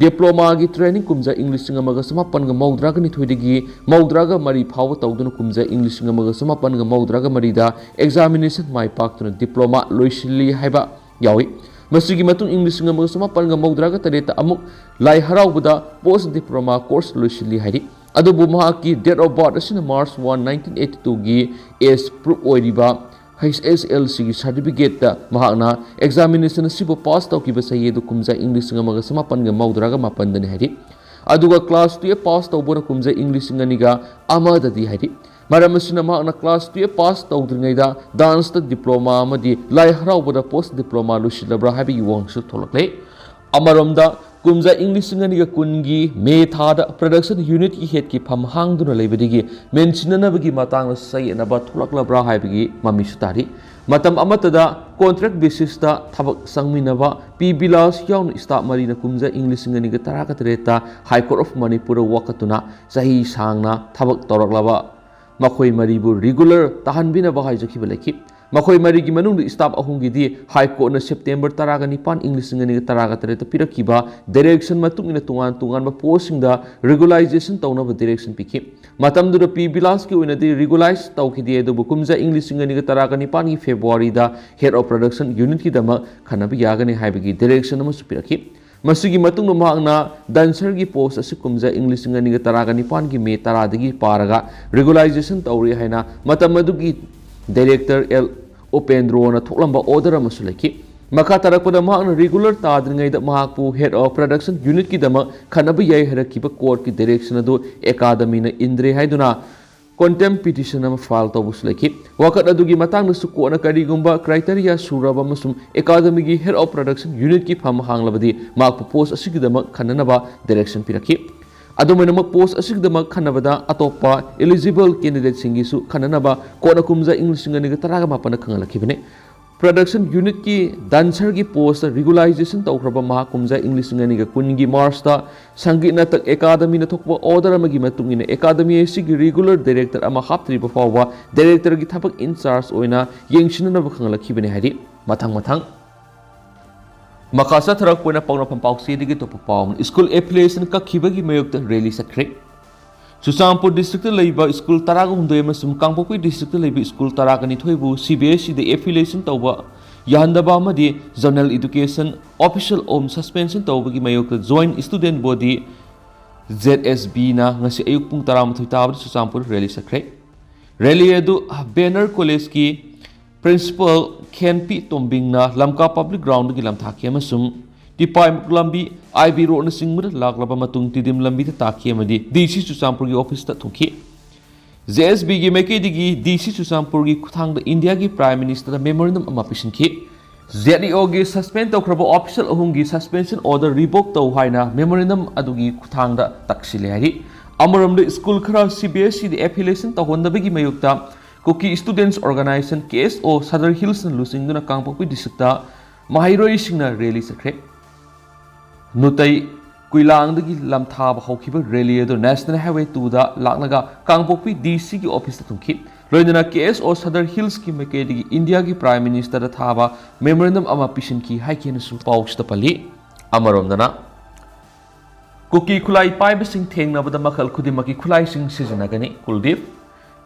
diplomaꯒꯤ training ꯀꯨꯝꯖꯥ ꯏꯪ ꯂꯤꯁꯤꯡ ꯑꯃꯒ ꯆꯃꯥꯄꯟꯒ ꯃꯧꯗ꯭ꯔꯥꯒ ꯅꯤꯊꯣꯏꯗꯒꯤ ꯃꯧꯗ꯭ꯔꯥꯒ ꯃꯔꯤ ꯐꯥꯎꯕ ꯇꯧꯗꯨꯅ ꯀꯨꯝꯖꯥ ꯏꯪ ꯂꯤꯁꯤꯡ ꯑꯃꯒ ꯆꯃꯥꯄꯟꯒ ꯃꯧꯗ꯭ꯔꯥꯒ ꯃꯔꯤꯗ examination ꯃꯥꯏ ꯄꯥꯛꯇꯨꯅ diploma ꯂꯣꯏꯁꯤꯜꯂꯤ ꯍꯥꯏꯕ ꯌꯥꯎꯏ꯫ ꯃꯁꯤꯒꯤ ꯃꯇꯨꯡ ꯏꯪ ꯂꯤꯁꯤꯡ ꯑꯃꯒ ꯆꯃꯥꯄꯟꯒ ꯃꯧꯗ꯭ꯔꯥꯒ ꯇꯔꯦꯠꯇ ꯑꯃꯨꯛ ꯂꯥꯏ ꯍꯔꯥꯎꯕꯗ post diploma course ꯂꯣꯏꯁꯤꯜꯂꯤ ꯍꯥꯏꯔꯤ꯫ ꯑꯗꯨꯕꯨ ꯃꯍꯥꯛꯀꯤ date of birth ꯑꯁꯤꯅ March one, nineteen eighty twoꯒꯤ age proof ꯑꯣꯏꯔꯤꯕ HSLCꯒꯤ certificateꯇ ꯃꯍꯥꯛꯅ examination ꯑꯁꯤꯕꯨ pass ꯇꯧꯈꯤꯕ ꯆꯍꯤ ꯑꯗꯨ ꯀꯨꯝꯖꯥ ꯏꯪ ꯂꯤꯁꯤꯡ ꯑꯃꯒ ꯆꯃꯥꯄꯟꯒ ꯃꯧꯗ꯭ꯔꯥꯒ ꯃꯥꯄꯟꯗꯅꯤ ꯍꯥꯏꯔꯤ꯫ ꯑꯗꯨꯒ class twelve pass ꯇꯧꯕꯅ ꯀꯨꯝꯖꯥ ꯏꯪ ꯂꯤꯁꯤꯡ ꯑꯅꯤꯒ ꯑꯃꯗꯗꯤ ꯍꯥꯏꯔꯤ꯫ ꯃꯔꯝ ꯑꯁꯤꯅ ꯃꯍꯥꯛꯅ class twelve pass ꯇꯧꯗ꯭ꯔꯤꯉꯩꯗ danceꯇ diploma ꯑꯃꯗꯤ ꯂꯥꯏ ꯍꯔꯥꯎꯕꯗ post diploma ꯂꯣꯏꯁꯤꯜꯂꯕ꯭ꯔꯥ ꯍꯥꯏꯕꯒꯤ ꯋꯥꯍꯪꯁꯨ ꯊꯣꯛꯂꯛꯂꯦ꯫ ꯑꯃꯔꯣꯝꯗ, ꯀꯨꯝꯖꯥ ꯏꯪ ꯂꯤꯁꯤꯡ ꯑꯅꯤꯒ ꯀꯨꯟꯒꯤ May ꯊꯥꯗ production unitꯀꯤ headꯀꯤ ꯐꯝ ꯍꯥꯡꯗꯨꯅ ꯂꯩꯕꯗꯒꯤ ꯃꯦꯟꯁꯤꯟꯅꯅꯕꯒꯤ ꯃꯇꯥꯡꯗ ꯆꯌꯦꯠꯅꯕ ꯊꯣꯛꯂꯛꯂꯕ꯭ꯔꯥ ꯍꯥꯏꯕꯒꯤ ꯃꯃꯤꯁꯨ ꯇꯥꯔꯤ꯫ ꯃꯇꯝ ꯑꯃꯠꯇꯗ contract basisꯇ ꯊꯕꯛ ꯆꯪꯃꯤꯟꯅꯕ ꯄꯤ ꯕꯤꯂꯥꯁ ꯌꯥꯎꯅ staff ꯃꯔꯤꯅ ꯀꯨꯝꯖꯥ ꯏꯪ ꯂꯤꯁꯤꯡ ꯑꯅꯤꯒ ꯇꯔꯥꯒ ꯇꯔꯦꯠꯇ High Court of Manipurꯗ ꯋꯥꯀꯠꯇꯨꯅ ꯆꯍꯤ ꯁꯥꯡꯅ ꯊꯕꯛ ꯇꯧꯔꯛꯂꯕ ꯃꯈꯣꯏ ꯃꯔꯤꯕꯨ regular ꯇꯥꯍꯟꯕꯤꯅꯕ ꯍꯥꯏꯖꯈꯤꯕ ꯂꯩꯈꯤ꯫ ꯃꯈꯣꯏ ꯃꯔꯤꯒꯤ ꯃꯅꯨꯡꯗ staff ꯑꯍꯨꯝꯒꯤꯗꯤ High Courtꯅ September ꯇꯔꯥꯒ ꯅꯤꯄꯥꯟ ꯏꯪ ꯂꯤꯁꯤꯡ ꯑꯅꯤꯒ ꯇꯔꯥꯒ ꯇꯔꯦꯠꯇ ꯄꯤꯔꯛꯈꯤꯕ direction ꯃꯇꯨꯡ ꯏꯟꯅ ꯇꯣꯉꯥꯟ ꯇꯣꯉꯥꯟꯕ postꯁꯤꯡꯗ regularization ꯇꯧꯅꯕ direction ꯄꯤꯈꯤ꯫ ꯃꯇꯝꯗꯨꯗ ꯄꯤ ꯕꯤꯂꯥꯁꯀꯤ ꯑꯣꯏꯅꯗꯤ regularize ꯇꯧꯈꯤꯗꯦ, ꯑꯗꯨꯕꯨ ꯀꯨꯝꯖꯥ ꯏꯪ ꯂꯤꯁꯤꯡ ꯑꯅꯤꯒ ꯇꯔꯥꯒ ꯅꯤꯄꯥꯟꯒꯤ Februaryꯗ head of production unitꯀꯤꯗꯃꯛ ꯈꯟꯅꯕ ꯌꯥꯒꯅꯤ ꯍꯥꯏꯕꯒꯤ direction ꯑꯃꯁꯨ ꯄꯤꯔꯛꯈꯤ꯫ ꯃꯁꯤꯒꯤ ꯃꯇꯨꯡꯗ ꯃꯍꯥꯛꯅ dancerꯒꯤ post ꯑꯁꯤ ꯀꯨꯝꯖꯥ ꯏꯪ ꯂꯤꯁꯤꯡ ꯑꯅꯤꯒ ꯇꯔꯥꯒ ꯅꯤꯄꯥꯟꯒꯤ May ꯇꯔꯥꯗꯒꯤ ꯄꯥꯔꯒ regularization ꯇꯧꯔꯦ ꯍꯥꯏꯅ ꯃꯇꯝ ꯑꯗꯨꯒꯤ director ꯑꯦꯜ ꯎꯄꯦꯟꯗ꯭ꯔꯣꯅ ꯊꯣꯛꯂꯝꯕ order ꯑꯃꯁꯨ ꯂꯩꯈꯤ꯫ ꯃꯈꯥ ꯇꯥꯔꯛꯄꯗ ꯃꯍꯥꯛꯅ regular ꯇꯥꯗ꯭ꯔꯤꯉꯩꯗ ꯃꯍꯥꯛꯄꯨ head of production unitꯀꯤꯗꯃꯛ ꯈꯟꯅꯕ ꯌꯥꯏ ꯍꯥꯏꯔꯛꯈꯤꯕ courtꯀꯤ direction ꯑꯗꯨ ꯑꯦꯀꯥꯗꯃꯤꯅ ꯏꯟꯗ꯭ꯔꯦ ꯍꯥꯏꯗꯨꯅ contempt petition ꯑꯃ file ꯇꯧꯕꯁꯨ ꯂꯩꯈꯤ꯫ ꯋꯥꯀꯠ ꯑꯗꯨꯒꯤ ꯃꯇꯥꯡꯗꯁꯨ courtꯅ ꯀꯔꯤꯒꯨꯝꯕ criteria ꯁꯨꯔꯕ ꯑꯃꯁꯨꯡ academyꯒꯤ head of production unitꯀꯤ ꯐꯝ ꯍꯥꯡꯂꯕꯗꯤ ꯃꯍꯥꯛꯄꯨ post ꯑꯁꯤꯒꯤꯗꯃꯛ ꯈꯟꯅꯅꯕ direction ꯄꯤꯔꯛꯈꯤ꯫ ꯑꯗꯨꯝ ꯑꯣꯏꯅꯃꯛ, post ꯑꯁꯤꯒꯤꯗꯃꯛ ꯈꯟꯅꯕꯗ ꯑꯇꯣꯞꯄ eligible candidateꯁꯤꯡꯒꯤꯁꯨ ꯈꯟꯅꯅꯕ courtꯅ ꯀꯨꯝꯖꯥ ꯏꯪ ꯂꯤꯁꯤꯡ ꯑꯅꯤꯒ ꯇꯔꯥꯒ ꯃꯥꯄꯟꯗ ꯈꯪꯍꯜꯂꯛꯈꯤꯕꯅꯤ꯫ Production unitꯀꯤ dancerꯒꯤ post regularization ꯇꯧꯈ꯭ꯔꯕ ꯃꯍꯥꯛ ꯀꯨꯝꯖꯥ ꯏꯪ ꯂꯤꯁꯤꯡ ꯑꯅꯤꯒ ꯀꯨꯟꯒꯤ Marchꯇ ꯁꯪꯒꯤꯠ ꯅꯥꯇꯛ academyꯅ ꯊꯣꯛꯄ order ꯑꯃꯒꯤ ꯃꯇꯨꯡ ꯏꯟꯅ academy ꯑꯁꯤꯒꯤ regular director ꯑꯃ ꯍꯥꯞꯇ꯭ꯔꯤꯕ ꯐꯥꯎꯕ directorꯒꯤ ꯊꯕꯛ in charge ꯑꯣꯏꯅ ꯌꯦꯡꯁꯤꯟꯅꯅꯕ ꯈꯪꯍꯜꯂꯛꯈꯤꯕꯅꯤ ꯍꯥꯏꯔꯤ꯫ ꯃꯊꯪ ꯃꯊꯪ ꯃꯈꯥ ꯆꯠꯊꯔꯛꯄ ꯑꯣꯏꯅ ꯄꯥꯎꯅꯐꯝ ꯄꯥꯎꯆꯦꯗꯒꯤ ꯑꯇꯣꯞꯄ ꯄꯥꯎ ꯑꯃꯅ, school affiliation ꯀꯛꯈꯤꯕꯒꯤ ꯃꯥꯌꯣꯛꯇ rally ꯆꯠꯈ꯭ꯔꯦ꯫ ꯆꯨꯔꯆꯥꯟꯄꯨꯔ districtꯇ ꯂꯩꯕ school ꯇꯔꯥꯒ ꯍꯨꯝꯗꯣꯏ ꯑꯃꯁꯨꯡ ꯀꯥꯡꯄꯣꯛꯄꯤ districtꯇ ꯂꯩꯕ school ꯇꯔꯥꯒ ꯅꯤꯊꯣꯏꯕꯨ CBSEꯗ affiliation ꯇꯧꯕ ꯌꯥꯍꯟꯗꯕ ꯑꯃꯗꯤ general education official ꯑꯍꯨꯝ suspension ꯇꯧꯕꯒꯤ ꯃꯥꯌꯣꯛꯇ Joint Student Body, ZSBꯅ ꯉꯁꯤ ꯑꯌꯨꯛ ꯄꯨꯡ ꯇꯔꯥꯃꯥꯊꯣꯏ ꯇꯥꯕꯗ ꯆꯨꯔꯆꯥꯟꯄꯨꯔ rally ꯆꯠꯈ꯭ꯔꯦ꯫ Rally ꯑꯗꯨ Banner Collegeꯀꯤ principal ꯈꯦꯟꯄꯤ ꯇꯣꯝꯕꯤꯡꯅ ꯂꯝꯀꯥ public groundꯗꯒꯤ ꯂꯝꯊꯥꯈꯤ ꯑꯃꯁꯨꯡ ꯇꯤꯄꯥꯏꯃꯨꯛ ꯂꯝꯕꯤ, IB roadꯅꯆꯤꯡꯕꯗ ꯂꯥꯛꯂꯕ ꯃꯇꯨꯡ ꯇꯤꯗꯤꯝ ꯂꯝꯕꯤꯗ ꯇꯥꯈꯤ ꯑꯃꯗꯤ DC ꯆꯨꯔꯆꯥꯟꯄꯨꯔꯒꯤ officeꯇ ꯊꯨꯡꯈꯤ꯫ ZSBꯒꯤ ꯃꯥꯏꯀꯩꯗꯒꯤ DC ꯆꯨꯔꯆꯥꯟꯄꯨꯔꯒꯤ ꯈꯨꯠꯊꯥꯡꯗ Indiaꯒꯤ Prime Ministerꯗ memorandum ꯑꯃ ꯄꯤꯁꯤꯟꯈꯤ꯫ ZEOꯒꯤ suspend ꯇꯧꯈ꯭ꯔꯕ official ꯑꯍꯨꯝꯒꯤ suspension order revoke ꯇꯧ ꯍꯥꯏꯅ memorandum ꯑꯗꯨꯒꯤ ꯈꯨꯠꯊꯥꯡꯗ ꯇꯛꯁꯤꯜꯂꯦ ꯍꯥꯏꯔꯤ꯫ ꯑꯃꯔꯣꯝꯗ, school ꯈꯔ CBSEꯗ affiliation ꯇꯧꯍꯟꯗꯕꯒꯤ ꯃꯥꯌꯣꯛꯇ Kuki Students Organisation, KSO, Sadar Hillsꯅ ꯂꯨꯆꯤꯡꯗꯨꯅ ꯀꯥꯡꯄꯣꯛꯄꯤ districtꯇ ꯃꯍꯩꯔꯣꯏꯁꯤꯡꯅ rally ꯆꯠꯈ꯭ꯔꯦ꯫ ꯅꯨꯇꯩ ꯀꯨꯏꯂꯥꯡꯗꯒꯤ ꯂꯝꯊꯥꯕ ꯍꯧꯈꯤꯕ rally ꯑꯗꯨ National Highway twoꯗ ꯂꯥꯛꯂꯒ ꯀꯥꯡꯄꯣꯛꯄꯤ DCꯒꯤ officeꯇ ꯊꯨꯡꯈꯤ꯫ ꯂꯣꯏꯅꯅ KSO Sadar Hillsꯀꯤ ꯃꯥꯏꯀꯩꯗꯒꯤ Indiaꯒꯤ Prime Ministerꯗ ꯊꯥꯕ memorandum ꯑꯃ ꯄꯤꯁꯤꯟꯈꯤ ꯍꯥꯏꯈꯤꯅꯁꯨ ꯄꯥꯎꯁꯤꯗ ꯄꯜꯂꯤ꯫ ꯑꯃꯔꯣꯝꯗꯅ, ꯀꯨꯀꯤ ꯈꯨꯠꯂꯥꯏ ꯄꯥꯏꯕꯁꯤꯡ ꯊꯦꯡꯅꯕꯗ ꯃꯈꯜ ꯈꯨꯗꯤꯡꯃꯛꯀꯤ ꯈꯨꯠꯂꯥꯏꯁꯤꯡ ꯁꯤꯖꯤꯟꯅꯒꯅꯤ, ꯀꯨꯜꯗꯤꯞ꯫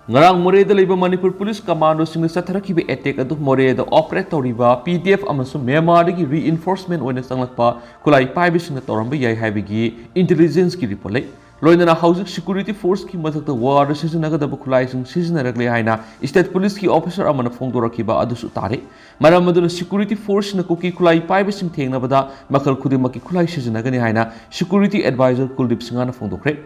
ꯉꯔꯥꯡ ꯃꯣꯔꯦꯗ ꯂꯩꯕ ꯃꯅꯤꯄꯨꯔ ꯄꯨꯂꯤꯁ commandoꯁꯤꯡꯅ ꯆꯠꯊꯔꯛꯈꯤꯕ attack ꯑꯗꯨ ꯃꯣꯔꯦꯗ operate ꯇꯧꯔꯤꯕ PDF ꯑꯃꯁꯨꯡ ꯃ꯭ꯌꯥꯟꯃꯥꯔꯗꯒꯤ reinforcement ꯑꯣꯏꯅ ꯆꯪꯂꯛꯄ ꯈꯨꯠꯂꯥꯏ ꯄꯥꯏꯕꯁꯤꯡꯅ ꯇꯧꯔꯝꯕ ꯌꯥꯏ ꯍꯥꯏꯕꯒꯤ intelligenceꯀꯤ report ꯂꯩ꯫ ꯂꯣꯏꯅꯅ ꯍꯧꯖꯤꯛ security forceꯀꯤ ꯃꯊꯛꯇ warꯗ ꯁꯤꯖꯤꯟꯅꯒꯗꯕ ꯈꯨꯠꯂꯥꯏꯁꯤꯡ ꯁꯤꯖꯤꯟꯅꯔꯛꯂꯦ ꯍꯥꯏꯅ state ꯄꯨꯂꯤꯁꯀꯤ officer ꯑꯃꯅ ꯐꯣꯡꯗꯣꯔꯛꯈꯤꯕ ꯑꯗꯨꯁꯨ ꯇꯥꯔꯤ꯫ ꯃꯔꯝ ꯑꯗꯨꯅ security forceꯁꯤꯡꯅ ꯀꯨꯀꯤ ꯈꯨꯠꯂꯥꯏ ꯄꯥꯏꯕꯁꯤꯡ ꯊꯦꯡꯅꯕꯗ ꯃꯈꯜ ꯈꯨꯗꯤꯡꯃꯛꯀꯤ ꯈꯨꯠꯂꯥꯏ ꯁꯤꯖꯤꯟꯅꯒꯅꯤ ꯍꯥꯏꯅ security advisor ꯀꯨꯜꯗꯤꯞ ꯁꯤꯡꯍꯅ ꯐꯣꯡꯗꯣꯛꯈ꯭ꯔꯦ꯫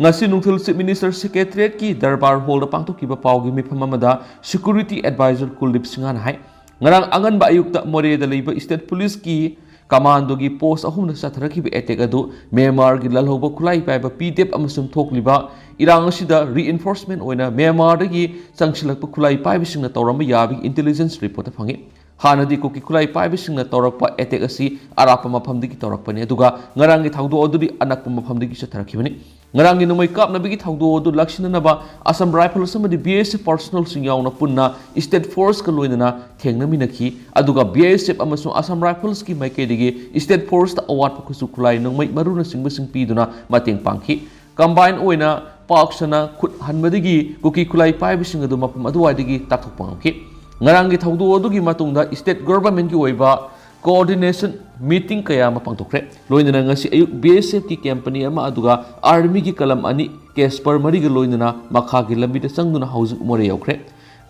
ꯉꯁꯤ ꯅꯨꯡꯊꯤꯜ Chief Minister Secretariatꯀꯤ ꯗꯔꯕꯥꯔ ꯍꯣꯜꯗ ꯄꯥꯡꯊꯣꯛꯈꯤꯕ ꯄꯥꯎꯒꯤ ꯃꯤꯐꯝ ꯑꯃꯗ Security Advisor ꯀꯨꯜꯗꯤꯞ ꯁꯤꯡꯍꯅ ꯍꯥꯏ, ꯉꯔꯥꯡ ꯑꯉꯟꯕ ꯑꯌꯨꯛꯇ ꯃꯣꯔꯦꯗ ꯂꯩꯕ State Policeꯀꯤ ꯀꯃꯥꯟꯗꯣꯒꯤ ꯄꯣꯁ ꯑꯍꯨꯝꯗ ꯆꯠꯊꯔꯛꯈꯤꯕ ꯑꯦꯇꯦꯛ ꯑꯗꯨ ꯃ꯭ꯌꯥꯟꯃꯥꯔꯒꯤ ꯂꯜꯍꯧꯕ ꯈꯨꯠꯂꯥꯏ ꯄꯥꯏꯕ ꯄꯤꯗꯦꯞ ꯑꯃꯁꯨꯡ ꯊꯣꯛꯂꯤꯕ ꯏꯔꯥꯡ ꯑꯁꯤꯗ reinforcement ꯑꯣꯏꯅ ꯃ꯭ꯌꯥꯟꯃꯥꯔꯗꯒꯤ ꯆꯪꯁꯤꯜꯂꯛꯄ ꯈꯨꯠꯂꯥꯏ ꯄꯥꯏꯕꯁꯤꯡꯅ ꯇꯧꯔꯝꯕ ꯌꯥꯕꯒꯤ intelligence report ꯐꯪꯉꯤ꯫ ꯍꯥꯟꯅꯗꯤ ꯀꯨꯀꯤ ꯈꯨꯠꯂꯥꯏ ꯄꯥꯏꯕꯁꯤꯡꯅ ꯇꯧꯔꯛꯄ ꯑꯦꯇꯦꯛ ꯑꯁꯤ ꯑꯔꯥꯞꯄ ꯃꯐꯝꯗꯒꯤ ꯇꯧꯔꯛꯄꯅꯤ, ꯑꯗꯨꯒ ꯉꯔꯥꯡꯒꯤ ꯊꯧꯗꯣꯛ ꯑꯗꯨꯗꯤ ꯑꯅꯛꯄ ꯃꯐꯝꯗꯒꯤ ꯆꯠꯊꯔꯛꯈꯤꯕꯅꯤ꯫ ꯉꯔꯥꯡꯒꯤ ꯅꯣꯡꯃꯩ ꯀꯥꯞꯅꯕꯒꯤ ꯊꯧꯗꯣꯛ ꯑꯗꯨ ꯂꯥꯛꯁꯤꯟꯅꯅꯕ Assam Rifles ꯑꯃꯗꯤ B S F personnelꯁꯤꯡ ꯌꯥꯎꯅ ꯄꯨꯟꯅ State Forceꯀ ꯂꯣꯏꯅꯅ ꯊꯦꯡꯅꯃꯤꯟꯅꯈꯤ, ꯑꯗꯨꯒ B S F ꯑꯃꯁꯨꯡ Assam Riflesꯀꯤ ꯃꯥꯏꯀꯩꯗꯒꯤ State Forceꯇ ꯑꯋꯥꯠꯄ ꯈꯨꯠꯁꯨ ꯈꯨꯠꯂꯥꯏ, ꯅꯣꯡꯃꯩ ꯃꯔꯨꯅꯆꯤꯡꯕꯁꯤꯡ ꯄꯤꯗꯨꯅ ꯃꯇꯦꯡ ꯄꯥꯡꯈꯤ꯫ Combine ꯑꯣꯏꯅ ꯄꯥꯛ ꯁꯟꯅ ꯈꯨꯠ ꯍꯟꯕꯗꯒꯤ ꯀꯨꯀꯤ ꯈꯨꯠꯂꯥꯏ ꯄꯥꯏꯕꯁꯤꯡ ꯑꯗꯨ ꯃꯐꯝ ꯑꯗꯨꯋꯥꯏꯗꯒꯤ ꯇꯥꯛꯊꯣꯛꯄ ꯉꯝꯈꯤ꯫ ꯉꯔꯥꯡꯒꯤ ꯊꯧꯗꯣꯛ ꯑꯗꯨꯒꯤ ꯃꯇꯨꯡꯗ State Governmentꯀꯤ ꯑꯣꯏꯕ coordination meeting ꯀꯌꯥ ꯑꯃ ꯄꯥꯡꯊꯣꯛꯈ꯭ꯔꯦ꯫ ꯂꯣꯏꯅꯅ ꯉꯁꯤ ꯑꯌꯨꯛ B S Fꯀꯤ company ꯑꯃ ꯑꯗꯨꯒ Armyꯒꯤ ꯀꯂꯝ ꯑꯅꯤ Casper ꯃꯔꯤꯒ ꯂꯣꯏꯅꯅ ꯃꯈꯥꯒꯤ ꯂꯝꯕꯤꯗ ꯆꯪꯗꯨꯅ ꯍꯧꯖꯤꯛ ꯃꯣꯔꯦ ꯌꯧꯈ꯭ꯔꯦ꯫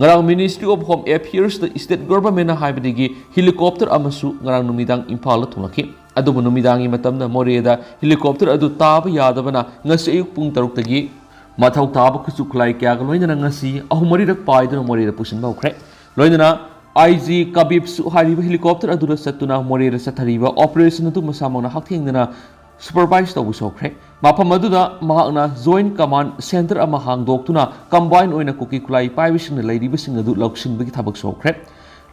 ꯉꯔꯥꯡ Ministry of Home Affairsꯇ State Governmentꯅ ꯍꯥꯏꯕꯗꯒꯤ helicopter ꯑꯃꯁꯨ ꯉꯔꯥꯡ ꯅꯨꯃꯤꯗꯥꯡ ꯏꯝꯐꯥꯜꯗ ꯊꯨꯡꯂꯛꯈꯤ꯫ ꯑꯗꯨꯕꯨ ꯅꯨꯃꯤꯗꯥꯡꯒꯤ ꯃꯇꯝꯗ ꯃꯣꯔꯦꯗ helicopter ꯑꯗꯨ ꯇꯥꯕ ꯌꯥꯗꯕꯅ ꯉꯁꯤ ꯑꯌꯨꯛ ꯄꯨꯡ ꯇꯔꯨꯛꯇꯒꯤ ꯃꯊꯧ ꯇꯥꯕ ꯈꯨꯠꯁꯨ ꯈꯨꯠꯂꯥꯏ ꯀꯌꯥꯒ ꯂꯣꯏꯅꯅ ꯉꯁꯤ ꯑꯍꯨꯝ ꯃꯔꯤꯔꯛ ꯄꯥꯏꯗꯨꯅ ꯃꯣꯔꯦꯗ ꯄꯨꯁꯤꯟꯕ ꯍꯧꯈ꯭ꯔꯦ꯫ ꯂꯣꯏꯅꯅ I G ꯀꯕꯤꯞꯁꯨ ꯍꯥꯏꯔꯤꯕ helicopter ꯑꯗꯨꯗ ꯆꯠꯇꯨꯅ ꯃꯣꯔꯦꯗ ꯆꯠꯊꯔꯤꯕ operation ꯑꯗꯨ ꯃꯁꯥꯃꯛꯅ ꯍꯛꯊꯦꯡꯅꯅ supervise ꯇꯧꯕꯁꯨ ꯍꯧꯈ꯭ꯔꯦ꯫ ꯃꯐꯝ ꯑꯗꯨꯗ ꯃꯍꯥꯛꯅ Joint Command Centre ꯑꯃ ꯍꯥꯡꯗꯣꯛꯇꯨꯅ combine ꯑꯣꯏꯅ ꯀꯨꯀꯤ ꯈꯨꯠꯂꯥꯏ ꯄꯥꯏꯕꯁꯤꯡꯅ ꯂꯩꯔꯤꯕꯁꯤꯡ ꯑꯗꯨ ꯂꯧꯁꯤꯟꯕꯒꯤ ꯊꯕꯛꯁꯨ ꯍꯧꯈ꯭ꯔꯦ꯫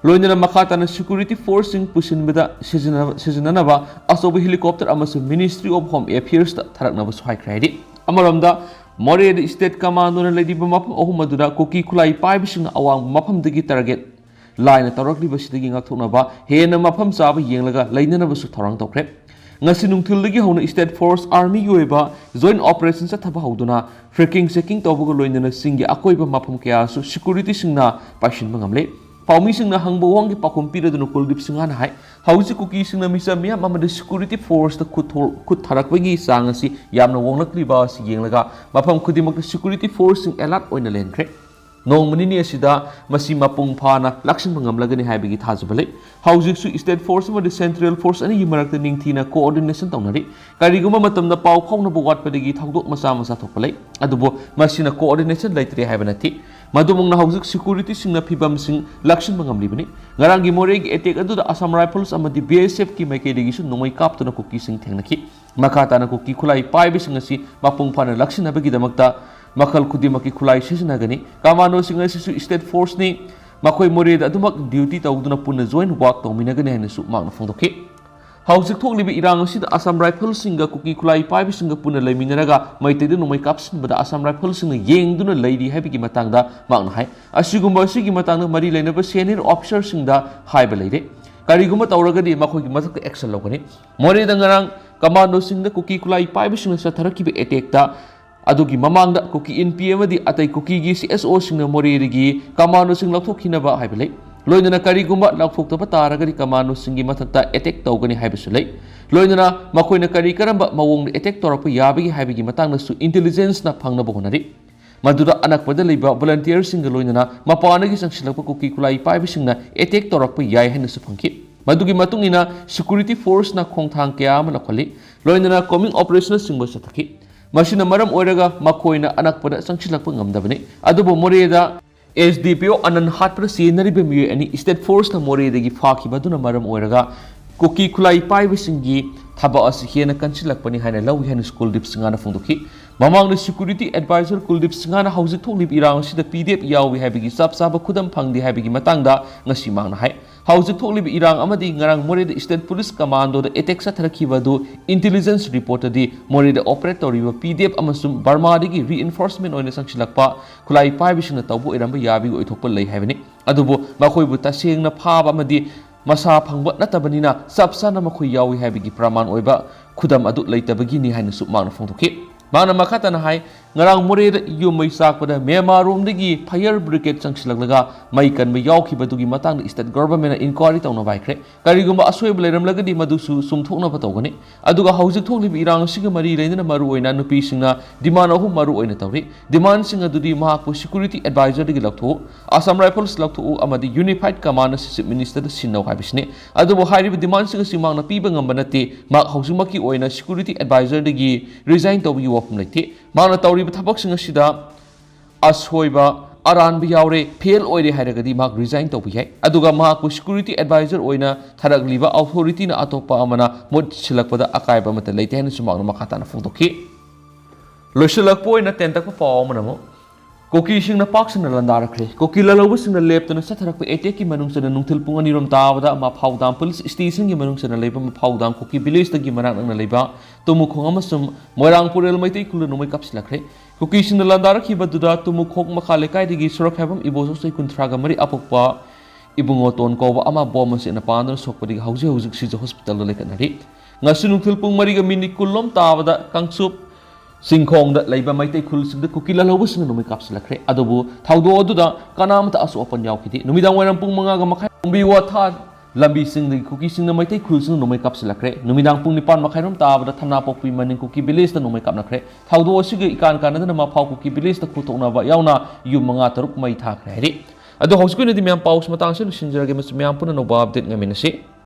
ꯂꯣꯏꯅꯅ ꯃꯈꯥ ꯇꯥꯅ security forceꯁꯤꯡ ꯄꯨꯁꯤꯟꯕꯗ ꯁꯤꯖꯤꯟꯅ-, ꯁꯤꯖꯤꯟꯅꯅꯕ ꯑꯆꯧꯕ helicopter ꯑꯃꯁꯨ Ministry of Home Affairsꯇ ꯊꯥꯔꯛꯅꯕꯁꯨ ꯍꯥꯏꯈ꯭ꯔꯦ꯫ ꯍꯥꯏꯗꯤ ꯑꯃꯔꯣꯝꯗ ꯃꯣꯔꯦꯗ State Commandoꯅ ꯂꯩꯔꯤꯕ ꯃꯐꯝ ꯑꯍꯨꯝ ꯑꯗꯨꯗ ꯀꯨꯀꯤ ꯈꯨꯠꯂꯥꯏ ꯄꯥꯏꯕꯁꯤꯡꯅ ꯑꯋꯥꯡꯕ ꯃꯐꯝꯗꯒꯤ target line ꯇꯧꯔꯛꯂꯤꯕꯁꯤꯗꯒꯤ ꯉꯥꯛꯊꯣꯛꯅꯕ ꯍꯦꯟꯅ ꯃꯐꯝ ꯆꯥꯕ ꯌꯦꯡꯂꯒ ꯂꯩꯅꯅꯕꯁꯨ ꯊꯧꯔꯥꯡ ꯇꯧꯈ꯭ꯔꯦ꯫ ꯉꯁꯤ ꯅꯨꯡꯊꯤꯜꯗꯒꯤ ꯍꯧꯅ State Force Armyꯒꯤ ꯑꯣꯏꯕ joint operation ꯆꯠꯊꯕ ꯍꯧꯗꯨꯅ freaking checking ꯇꯧꯕꯒ ꯂꯣꯏꯅꯅ ꯆꯤꯡꯒꯤ ꯑꯀꯣꯏꯕ ꯃꯐꯝ ꯀꯌꯥꯁꯨ securityꯁꯤꯡꯅ ꯄꯥꯏꯁꯤꯟꯕ ꯉꯝꯂꯦ꯫ ꯄꯥꯎꯃꯤꯁꯤꯡꯅ ꯍꯪꯕ ꯋꯥꯍꯪꯒꯤ ꯄꯥꯎꯈꯨꯝ ꯄꯤꯔꯗꯨꯅ ꯀꯨꯜꯗꯤꯞ ꯁꯤꯡꯍꯅ ꯍꯥꯏ, ꯍꯧꯖꯤꯛ ꯀꯨꯀꯤꯁꯤꯡꯅ ꯃꯤꯆꯝ ꯃꯤꯌꯥꯝ ꯑꯃꯗꯤ security forceꯇ ꯈꯨꯠ ꯊꯣ-, ꯈꯨꯠ ꯊꯥꯔꯛꯄꯒꯤ ꯆꯥꯡ ꯑꯁꯤ ꯌꯥꯝꯅ ꯋꯥꯡꯂꯛꯂꯤꯕ ꯑꯁꯤ ꯌꯦꯡꯂꯒ ꯃꯐꯝ ꯈꯨꯗꯤꯡꯃꯛꯇ security forceꯁꯤꯡ alert ꯑꯣꯏꯅ ꯂꯩꯍꯟꯈ꯭ꯔꯦ꯫ ꯅꯣꯡꯃ ꯅꯤꯅꯤ ꯑꯁꯤꯗ ꯃꯁꯤ ꯃꯄꯨꯡ ꯐꯥꯅ ꯂꯥꯛꯁꯤꯟꯕ ꯉꯝꯂꯒꯅꯤ ꯍꯥꯏꯕꯒꯤ ꯊꯥꯖꯕ ꯂꯩ꯫ ꯍꯧꯖꯤꯛꯁꯨ state force ꯑꯃꯗꯤ central force ꯑꯅꯤꯒꯤ ꯃꯔꯛꯇ ꯅꯤꯡꯊꯤꯅ coordination ꯇꯧꯅꯔꯤ꯫ ꯀꯔꯤꯒꯨꯝꯕ ꯃꯇꯝꯗ ꯄꯥꯎ ꯐꯥꯎꯅꯕ ꯋꯥꯠꯄꯗꯒꯤ ꯊꯧꯗꯣꯛ ꯃꯆꯥ ꯃꯆꯥ ꯊꯣꯛꯄ ꯂꯩ, ꯑꯗꯨꯕꯨ ꯃꯁꯤꯅ coordination ꯂꯩꯇ꯭ꯔꯦ ꯍꯥꯏꯕ ꯅꯠꯇꯦ꯫ ꯃꯗꯨꯃꯛꯅ ꯍꯧꯖꯤꯛ securityꯁꯤꯡꯅ ꯐꯤꯕꯝꯁꯤꯡ ꯂꯥꯛꯁꯤꯟꯕ ꯉꯝꯂꯤꯕꯅꯤ꯫ ꯉꯔꯥꯡꯒꯤ ꯃꯣꯔꯦꯒꯤ attack ꯑꯗꯨꯗ Assam Rifles ꯑꯃꯗꯤ BSFꯀꯤ ꯃꯥꯏꯀꯩꯗꯒꯤꯁꯨ ꯅꯣꯡꯃꯩ ꯀꯥꯞꯇꯨꯅ ꯀꯨꯀꯤꯁꯤꯡ ꯊꯦꯡꯅꯈꯤ꯫ ꯃꯈꯥ ꯇꯥꯅ ꯀꯨꯀꯤ ꯈꯨꯠꯂꯥꯏ ꯄꯥꯏꯕꯁꯤꯡ ꯑꯁꯤ ꯃꯄꯨꯡ ꯐꯥꯅ ꯂꯥꯛꯁꯤꯟꯅꯕꯒꯤꯗꯃꯛꯇ ꯃꯈꯜ ꯈꯨꯗꯤꯡꯃꯛꯀꯤ ꯈꯨꯠꯂꯥꯏ ꯁꯤꯖꯤꯟꯅꯒꯅꯤ꯫ Commandoꯁꯤꯡ ꯑꯁꯤꯁꯨ state forceꯅꯤ꯫ ꯃꯈꯣꯏ ꯃꯣꯔꯦꯗ ꯑꯗꯨꯃꯛ duty ꯇꯧꯗꯨꯅ ꯄꯨꯟꯅ joint work ꯇꯧꯃꯤꯟꯅꯒꯅꯤ ꯍꯥꯏꯅꯁꯨ ꯃꯍꯥꯛꯅ ꯐꯣꯡꯗꯣꯛꯈꯤ꯫ ꯍꯧꯖꯤꯛ ꯊꯣꯛꯂꯤꯕ ꯏꯔꯥꯡ ꯑꯁꯤꯗ Assam Riflesꯁꯤꯡꯒ ꯀꯨꯀꯤ ꯈꯨꯠꯂꯥꯏ ꯄꯥꯏꯕꯁꯤꯡꯒ ꯄꯨꯟꯅ ꯂꯩꯃꯤꯟꯅꯔꯒ ꯃꯩꯇꯩꯗ ꯅꯣꯡꯃꯩ ꯀꯥꯞꯁꯤꯟꯕꯗ Assam Riflesꯁꯤꯡꯅ ꯌꯦꯡꯗꯨꯅ ꯂꯩꯔꯤ ꯍꯥꯏꯕꯒꯤ ꯃꯇꯥꯡꯗ ꯃꯍꯥꯛꯅ ꯍꯥꯏ꯫ ꯑꯁꯤꯒꯨꯝꯕ ꯑꯁꯤꯒꯤ ꯃꯇꯥꯡꯗ ꯃꯔꯤ ꯂꯩꯅꯕ senior officerꯁꯤꯡꯗ ꯍꯥꯏꯕ ꯂꯩꯔꯦ꯫ ꯀꯔꯤꯒꯨꯝꯕ ꯇꯧꯔꯒꯗꯤ ꯃꯈꯣꯏꯒꯤ ꯃꯊꯛꯇ action ꯂꯧꯒꯅꯤ꯫ ꯃꯣꯔꯦꯗ ꯉꯔꯥꯡ Commandoꯁꯤꯡꯗ ꯀꯨꯀꯤ ꯈꯨꯠꯂꯥꯏ ꯄꯥꯏꯕꯁꯤꯡꯅ ꯆꯠꯊꯔꯛꯈꯤꯕ attackꯇ ꯑꯗꯨꯒꯤ ꯃꯃꯥꯡꯗ ꯀꯨꯀꯤ ꯏꯟꯄꯤ ꯑꯃꯗꯤ ꯑꯇꯩ ꯀꯨꯀꯤꯒꯤ CSOꯁꯤꯡꯅ ꯃꯣꯔꯦꯗꯒꯤ Commandoꯁꯤꯡ ꯂꯧꯊꯣꯛꯈꯤꯅꯕ ꯍꯥꯏꯕ ꯂꯩ꯫ ꯂꯣꯏꯅꯅ ꯀꯔꯤꯒꯨꯝꯕ ꯂꯧꯊꯣꯛꯇꯕ ꯇꯥꯔꯒꯗꯤ Commandoꯁꯤꯡꯒꯤ ꯃꯊꯛꯇ attack ꯇꯧꯒꯅꯤ ꯍꯥꯏꯕꯁꯨ ꯂꯩ꯫ ꯂꯣꯏꯅꯅ ꯃꯈꯣꯏꯅ ꯀꯔꯤ ꯀꯔꯝꯕ ꯃꯑꯣꯡꯗ attack ꯇꯧꯔꯛꯄ ꯌꯥꯕꯒꯦ ꯍꯥꯏꯕꯒꯤ ꯃꯇꯥꯡꯗꯁꯨ intelligenceꯅ ꯐꯪꯅꯕ ꯍꯣꯠꯅꯔꯤ꯫ ꯃꯗꯨꯗ ꯑꯅꯛꯄꯗ ꯂꯩꯕ volunteerꯁꯤꯡꯒ ꯂꯣꯏꯅꯅ ꯃꯄꯥꯟꯗꯒꯤ ꯆꯪꯁꯤꯜꯂꯛꯄ ꯀꯨꯀꯤ ꯈꯨꯠꯂꯥꯏ ꯄꯥꯏꯕꯁꯤꯡꯅ attack ꯇꯧꯔꯛꯄ ꯌꯥꯏ ꯍꯥꯏꯅꯁꯨ ꯐꯪꯈꯤ꯫ ꯃꯗꯨꯒꯤ ꯃꯇꯨꯡ ꯏꯟꯅ security forceꯅ ꯈꯣꯡꯊꯥꯡ ꯀꯌꯥ ꯑꯃ ꯂꯧꯈꯠꯂꯤ꯫ ꯂꯣꯏꯅꯅ combing operationꯅꯆꯤꯡꯕ ꯆꯠꯊꯈꯤ꯫ ꯃꯁꯤꯅ ꯃꯔꯝ ꯑꯣꯏꯔꯒ ꯃꯈꯣꯏꯅ ꯑꯅꯛꯄꯗ ꯆꯪꯁꯤꯜꯂꯛꯄ ꯉꯝꯗꯕꯅꯤ꯫ ꯑꯗꯨꯕꯨ ꯃꯣꯔꯦꯗ SDPO ꯑꯅꯟ ꯍꯥꯠꯄꯗ ꯆꯦꯟꯅꯔꯤꯕ ꯃꯤꯑꯣꯏ ꯑꯅꯤ state forceꯅ ꯃꯣꯔꯦꯗꯒꯤ ꯐꯥꯈꯤꯕ ꯑꯗꯨꯅ ꯃꯔꯝ ꯑꯣꯏꯔꯒ ꯀꯨꯀꯤ ꯈꯨꯠꯂꯥꯏ ꯄꯥꯏꯕꯁꯤꯡꯒꯤ ꯊꯕꯛ ꯑꯁꯤ ꯍꯦꯟꯅ ꯀꯟꯁꯤꯜꯂꯛꯄꯅꯤ ꯍꯥꯏꯅ ꯂꯧꯏ ꯍꯥꯏꯅꯁꯨ ꯀꯨꯜꯗꯤꯞ ꯁꯤꯡꯍꯅ ꯐꯣꯡꯗꯣꯛꯈꯤ꯫ ꯃꯃꯥꯡꯗ security advisor ꯀꯨꯜꯗꯤꯞ ꯁꯤꯡꯍꯅ ꯍꯧꯖꯤꯛ ꯊꯣꯛꯂꯤꯕ ꯏꯔꯥꯡ ꯑꯁꯤꯗ PDF ꯌꯥꯎꯏ ꯍꯥꯏꯕꯒꯤ ꯆꯞ ꯆꯥꯕ ꯈꯨꯗꯝ ꯐꯪꯗꯦ ꯍꯥꯏꯕꯒꯤ ꯃꯇꯥꯡꯗ ꯉꯁꯤ ꯃꯍꯥꯛꯅ ꯍꯥꯏ꯫ ꯍꯧꯖꯤꯛ ꯊꯣꯛꯂꯤꯕ ꯏꯔꯥꯡ ꯑꯃꯗꯤ ꯉꯔꯥꯡ ꯃꯣꯔꯦꯗ state police commandoꯗ attack ꯆꯠꯊꯔꯛꯈꯤꯕ ꯑꯗꯨ intelligence reportꯇꯗꯤ ꯃꯣꯔꯦꯗ operate ꯇꯧꯔꯤꯕ PDF ꯑꯃꯁꯨꯡ ꯕꯔꯃꯥꯗꯒꯤ reinforcement ꯑꯣꯏꯅ ꯆꯪꯁꯤꯜꯂꯛꯄ ꯈꯨꯠꯂꯥꯏ ꯄꯥꯏꯕꯁꯤꯡꯅ ꯇꯧꯕ ꯑꯣꯏꯔꯝꯕ ꯌꯥꯕꯒꯤ ꯑꯣꯏꯊꯣꯛꯄ ꯂꯩ ꯍꯥꯏꯕꯅꯤ꯫ ꯑꯗꯨꯕꯨ ꯃꯈꯣꯏꯕꯨ ꯇꯁꯦꯡꯅ ꯐꯥꯕ ꯑꯃꯗꯤ ꯃꯁꯥ ꯐꯪꯕ ꯅꯠꯇꯕꯅꯤꯅ ꯆꯞ ꯆꯥꯅ ꯃꯈꯣꯏ ꯌꯥꯎꯏ ꯍꯥꯏꯕꯒꯤ ꯄ꯭ꯔꯃꯥꯟ ꯑꯣꯏꯕ ꯈꯨꯗꯝ ꯑꯗꯨ ꯂꯩꯇꯕꯒꯤꯅꯤ ꯍꯥꯏꯅꯁꯨ ꯃꯍꯥꯛꯅ ꯐꯣꯡꯗꯣꯛꯈꯤ꯫ ꯃꯍꯥꯛꯅ ꯃꯈꯥ ꯇꯥꯅ ꯍꯥꯏ, ꯉꯔꯥꯡ ꯃꯣꯔꯦꯗ ꯌꯨꯝ ꯃꯩ ꯆꯥꯛꯄꯗ ꯃ꯭ꯌꯥꯟꯃꯥꯔ ꯔꯣꯝꯗꯒꯤ fire brigade ꯆꯪꯁꯤꯜꯂꯛꯂꯒ ꯃꯩ ꯀꯟꯕ ꯌꯥꯎꯈꯤꯕꯗꯨꯒꯤ ꯃꯇꯥꯡꯗ state government ꯅ inquiry ꯇꯧꯅꯕ ꯍꯥꯏꯈ꯭ꯔꯦ꯫ ꯀꯔꯤꯒꯨꯝꯕ ꯑꯁꯣꯏꯕ ꯂꯩꯔꯝꯂꯒꯗꯤ ꯃꯗꯨꯁꯨ ꯆꯨꯝꯊꯣꯛꯅꯕ ꯇꯧꯒꯅꯤ꯫ ꯑꯗꯨꯒ ꯍꯧꯖꯤꯛ ꯊꯣꯛꯂꯤꯕ ꯏꯔꯥꯡ ꯑꯁꯤꯒ ꯃꯔꯤ ꯂꯩꯅꯅ ꯃꯔꯨꯑꯣꯏꯅ ꯅꯨꯄꯤꯁꯤꯡꯅ demand ꯑꯍꯨꯝ ꯃꯔꯨ ꯑꯣꯏꯅ ꯇꯧꯔꯤ꯫ Demand ꯁꯤꯡ ꯑꯗꯨꯗꯤ ꯃꯍꯥꯛꯄꯨ security advisor ꯗꯒꯤ ꯂꯧꯊꯣꯛꯎ, Assam Rifles ꯂꯧꯊꯣꯛꯎ ꯑꯃꯗꯤ Unified Command ꯑꯁꯤ Chief Minister ꯗ ꯁꯤꯟꯅꯧ ꯍꯥꯏꯕꯁꯤꯅꯤ꯫ ꯑꯗꯨꯕꯨ ꯍꯥꯏꯔꯤꯕ demand ꯁꯤꯡ ꯑꯁꯤ ꯃꯍꯥꯛꯅ ꯄꯤꯕ ꯉꯝꯕ ꯅꯠꯇꯦ꯫ ꯃꯍꯥꯛ ꯍꯧꯖꯤꯛꯃꯛꯀꯤ ꯑꯣꯏꯅ security advisor ꯗꯒꯤ resign ꯇꯧꯕꯒꯤ ꯋꯥꯐꯝ ꯂꯩꯇꯦ꯫ ꯃꯍꯥꯛꯅ ꯇꯧꯔꯤꯕ ꯊꯕꯛꯁꯤꯡ ꯑꯁꯤꯗ ꯑꯁꯣꯏꯕ, ꯑꯔꯥꯟꯕ ꯌꯥꯎꯔꯦ, fail ꯑꯣꯏꯔꯦ ꯍꯥꯏꯔꯒꯗꯤ ꯃꯍꯥꯛ resign ꯇꯧꯕ ꯌꯥꯏ꯫ ꯑꯗꯨꯒ ꯃꯍꯥꯛꯄꯨ security advisor ꯑꯣꯏꯅ ꯊꯥꯔꯛꯂꯤꯕ authority ꯅ ꯑꯇꯣꯞꯄ ꯑꯃꯅ ꯃꯍꯨꯠ ꯁꯤꯜꯂꯛꯄꯗ ꯑꯀꯥꯏꯕ ꯑꯃꯠꯇ ꯂꯩꯇꯦ ꯍꯥꯏꯅꯁꯨ ꯃꯍꯥꯛꯅ ꯃꯈꯥ ꯇꯥꯅ ꯐꯣꯡꯗꯣꯛꯈꯤ꯫ ꯂꯣꯏꯁꯤꯜꯂꯛꯄ ꯑꯣꯏꯅ ꯇꯦꯟꯇꯛꯄ ꯄꯥꯎ ꯑꯃꯅ ꯑꯃꯨꯛ ꯀꯨꯀꯤꯁꯤꯡꯅ ꯄꯥꯛ ꯁꯟꯅ ꯂꯥꯟꯗꯥꯔꯛꯈ꯭ꯔꯦ꯫ ꯀꯨꯀꯤ ꯂꯥꯜꯍꯧꯕꯁꯤꯡꯅ ꯂꯦꯞꯇꯅ ꯆꯠꯊꯔꯛꯄ attack ꯀꯤ ꯃꯅꯨꯡ ꯆꯟꯅ ꯅꯨꯡꯊꯤꯜ ꯄꯨꯡ ꯑꯅꯤ ꯔꯣꯝ ꯇꯥꯕꯗ ꯃꯐꯥꯎꯗꯥꯝ police station ꯒꯤ ꯃꯅꯨꯡ ꯆꯟꯅ ꯂꯩꯕ ꯃꯐꯥꯎꯗꯥꯝ ꯀꯨꯀꯤ village ꯇꯒꯤ ꯃꯅꯥꯛ ꯅꯛꯅ ꯂꯩꯕ ꯇꯨꯃꯨꯈꯣꯡ ꯑꯃꯁꯨꯡ ꯃꯣꯏꯔꯥꯡ ꯄꯨꯔꯦꯜ ꯃꯩꯇꯩ ꯈꯨꯜꯗ ꯅꯣꯡꯃꯩ ꯀꯥꯞꯁꯤꯜꯂꯛꯈ꯭ꯔꯦ꯫ ꯀꯨꯀꯤꯁꯤꯡꯅ ꯂꯥꯟꯗꯥꯔꯛꯈꯤꯕꯗꯨꯗ ꯇꯨꯃꯨꯈꯣꯡ ꯃꯈꯥ ꯂꯩꯀꯥꯏꯗꯒꯤ ꯁꯣꯔꯣꯛ ꯈꯥꯏꯕꯝ ꯏꯕꯣꯆꯧ ꯆꯍꯤ ꯀꯨꯟꯊ꯭ꯔꯥꯒ ꯃꯔꯤ ꯑꯄꯣꯛꯄ ꯏꯕꯨꯡꯉꯣ ꯇꯣꯟ ꯀꯧꯕ ꯑꯃ ꯕꯣꯝ ꯑꯁꯤꯅ ꯄꯥꯟꯗꯨꯅ ꯁꯣꯛꯄꯗꯒꯤ ꯍꯧꯖꯤꯛ ꯍꯧꯖꯤꯛ ꯁꯤꯖ hospital ꯗ ꯂꯩꯈꯠꯅꯔꯤ꯫ ꯉꯁꯤ ꯅꯨꯡꯊꯤꯜ ꯄꯨꯡ ꯃꯔꯤꯒ minute ꯀꯨꯟ ꯂꯣꯝ ꯇꯥꯕꯗ ꯀꯥꯡꯆꯨꯞ ꯆꯤꯡꯈꯣꯡꯗ ꯂꯩꯕ ꯃꯩꯇꯩ ꯈꯨꯜꯁꯤꯡꯗ ꯀꯨꯀꯤ ꯂꯥꯜꯍꯧꯕꯁꯤꯡꯅ ꯅꯣꯡꯃꯩ ꯀꯥꯞꯁꯤꯜꯂꯛꯈ꯭ꯔꯦ꯫ ꯑꯗꯨꯕꯨ ꯊꯧꯗꯣꯛ ꯑꯗꯨꯗ ꯀꯅꯥꯃꯠꯇ ꯑꯁꯣꯛ ꯑꯄꯟ ꯌꯥꯎꯈꯤꯗꯦ꯫ ꯅꯨꯃꯤꯗꯥꯡ ꯋꯥꯏꯔꯝ ꯄꯨꯡ ꯃꯉꯥꯒ ꯃꯈꯥꯏ ꯀꯨꯝꯕꯤ ꯋꯥꯊꯥ ꯂꯝꯕꯤꯁꯤꯡꯗꯒꯤ ꯀꯨꯀꯤꯁꯤꯡꯅ ꯃꯩꯇꯩ ꯈꯨꯜꯁꯤꯡꯗ ꯅꯣꯡꯃꯩ ꯀꯥꯞꯁꯤꯜꯂꯛꯈ꯭ꯔꯦ꯫ ꯅꯨꯃꯤꯗꯥꯡ ꯄꯨꯡ ꯅꯤꯄꯥꯟ ꯃꯈꯥꯏꯔꯣꯝ ꯇꯥꯕꯗ ꯊꯝꯅꯥꯄꯣꯛꯄꯤ ꯃꯅꯤꯡ ꯀꯨꯀꯤ village ꯇ ꯅꯣꯡꯃꯩ ꯀꯥꯞꯅꯈ꯭ꯔꯦ꯫ ꯊꯧꯗꯣꯛ ꯑꯁꯤꯒ ꯏꯀꯥꯟ ꯀꯥꯟꯅꯗꯅ ꯃꯐꯥꯎ ꯀꯨꯀꯤ village ꯇ ꯈꯨꯠꯊꯣꯛꯅꯕ ꯌꯥꯎꯅ ꯌꯨꯝ ꯃꯉꯥ ꯇꯔꯨꯛ ꯃꯩ ꯊꯥꯈ꯭ꯔꯦ ꯍꯥꯏꯔꯤ꯫ ꯑꯗꯣ ꯍꯧꯖꯤꯛꯀꯤ ꯑꯣꯏꯅꯗꯤ ꯃꯌꯥꯝ ꯄꯥꯎꯁꯤ ꯃꯇꯥꯡꯁꯤꯗ ꯂꯣꯏꯁꯤꯟꯖꯔꯒꯦ꯫ ꯃꯌꯥꯝ ꯄꯨꯟꯅ ꯑꯅꯧꯕ update ꯉꯥꯏꯃꯤꯟꯅꯁꯤ꯫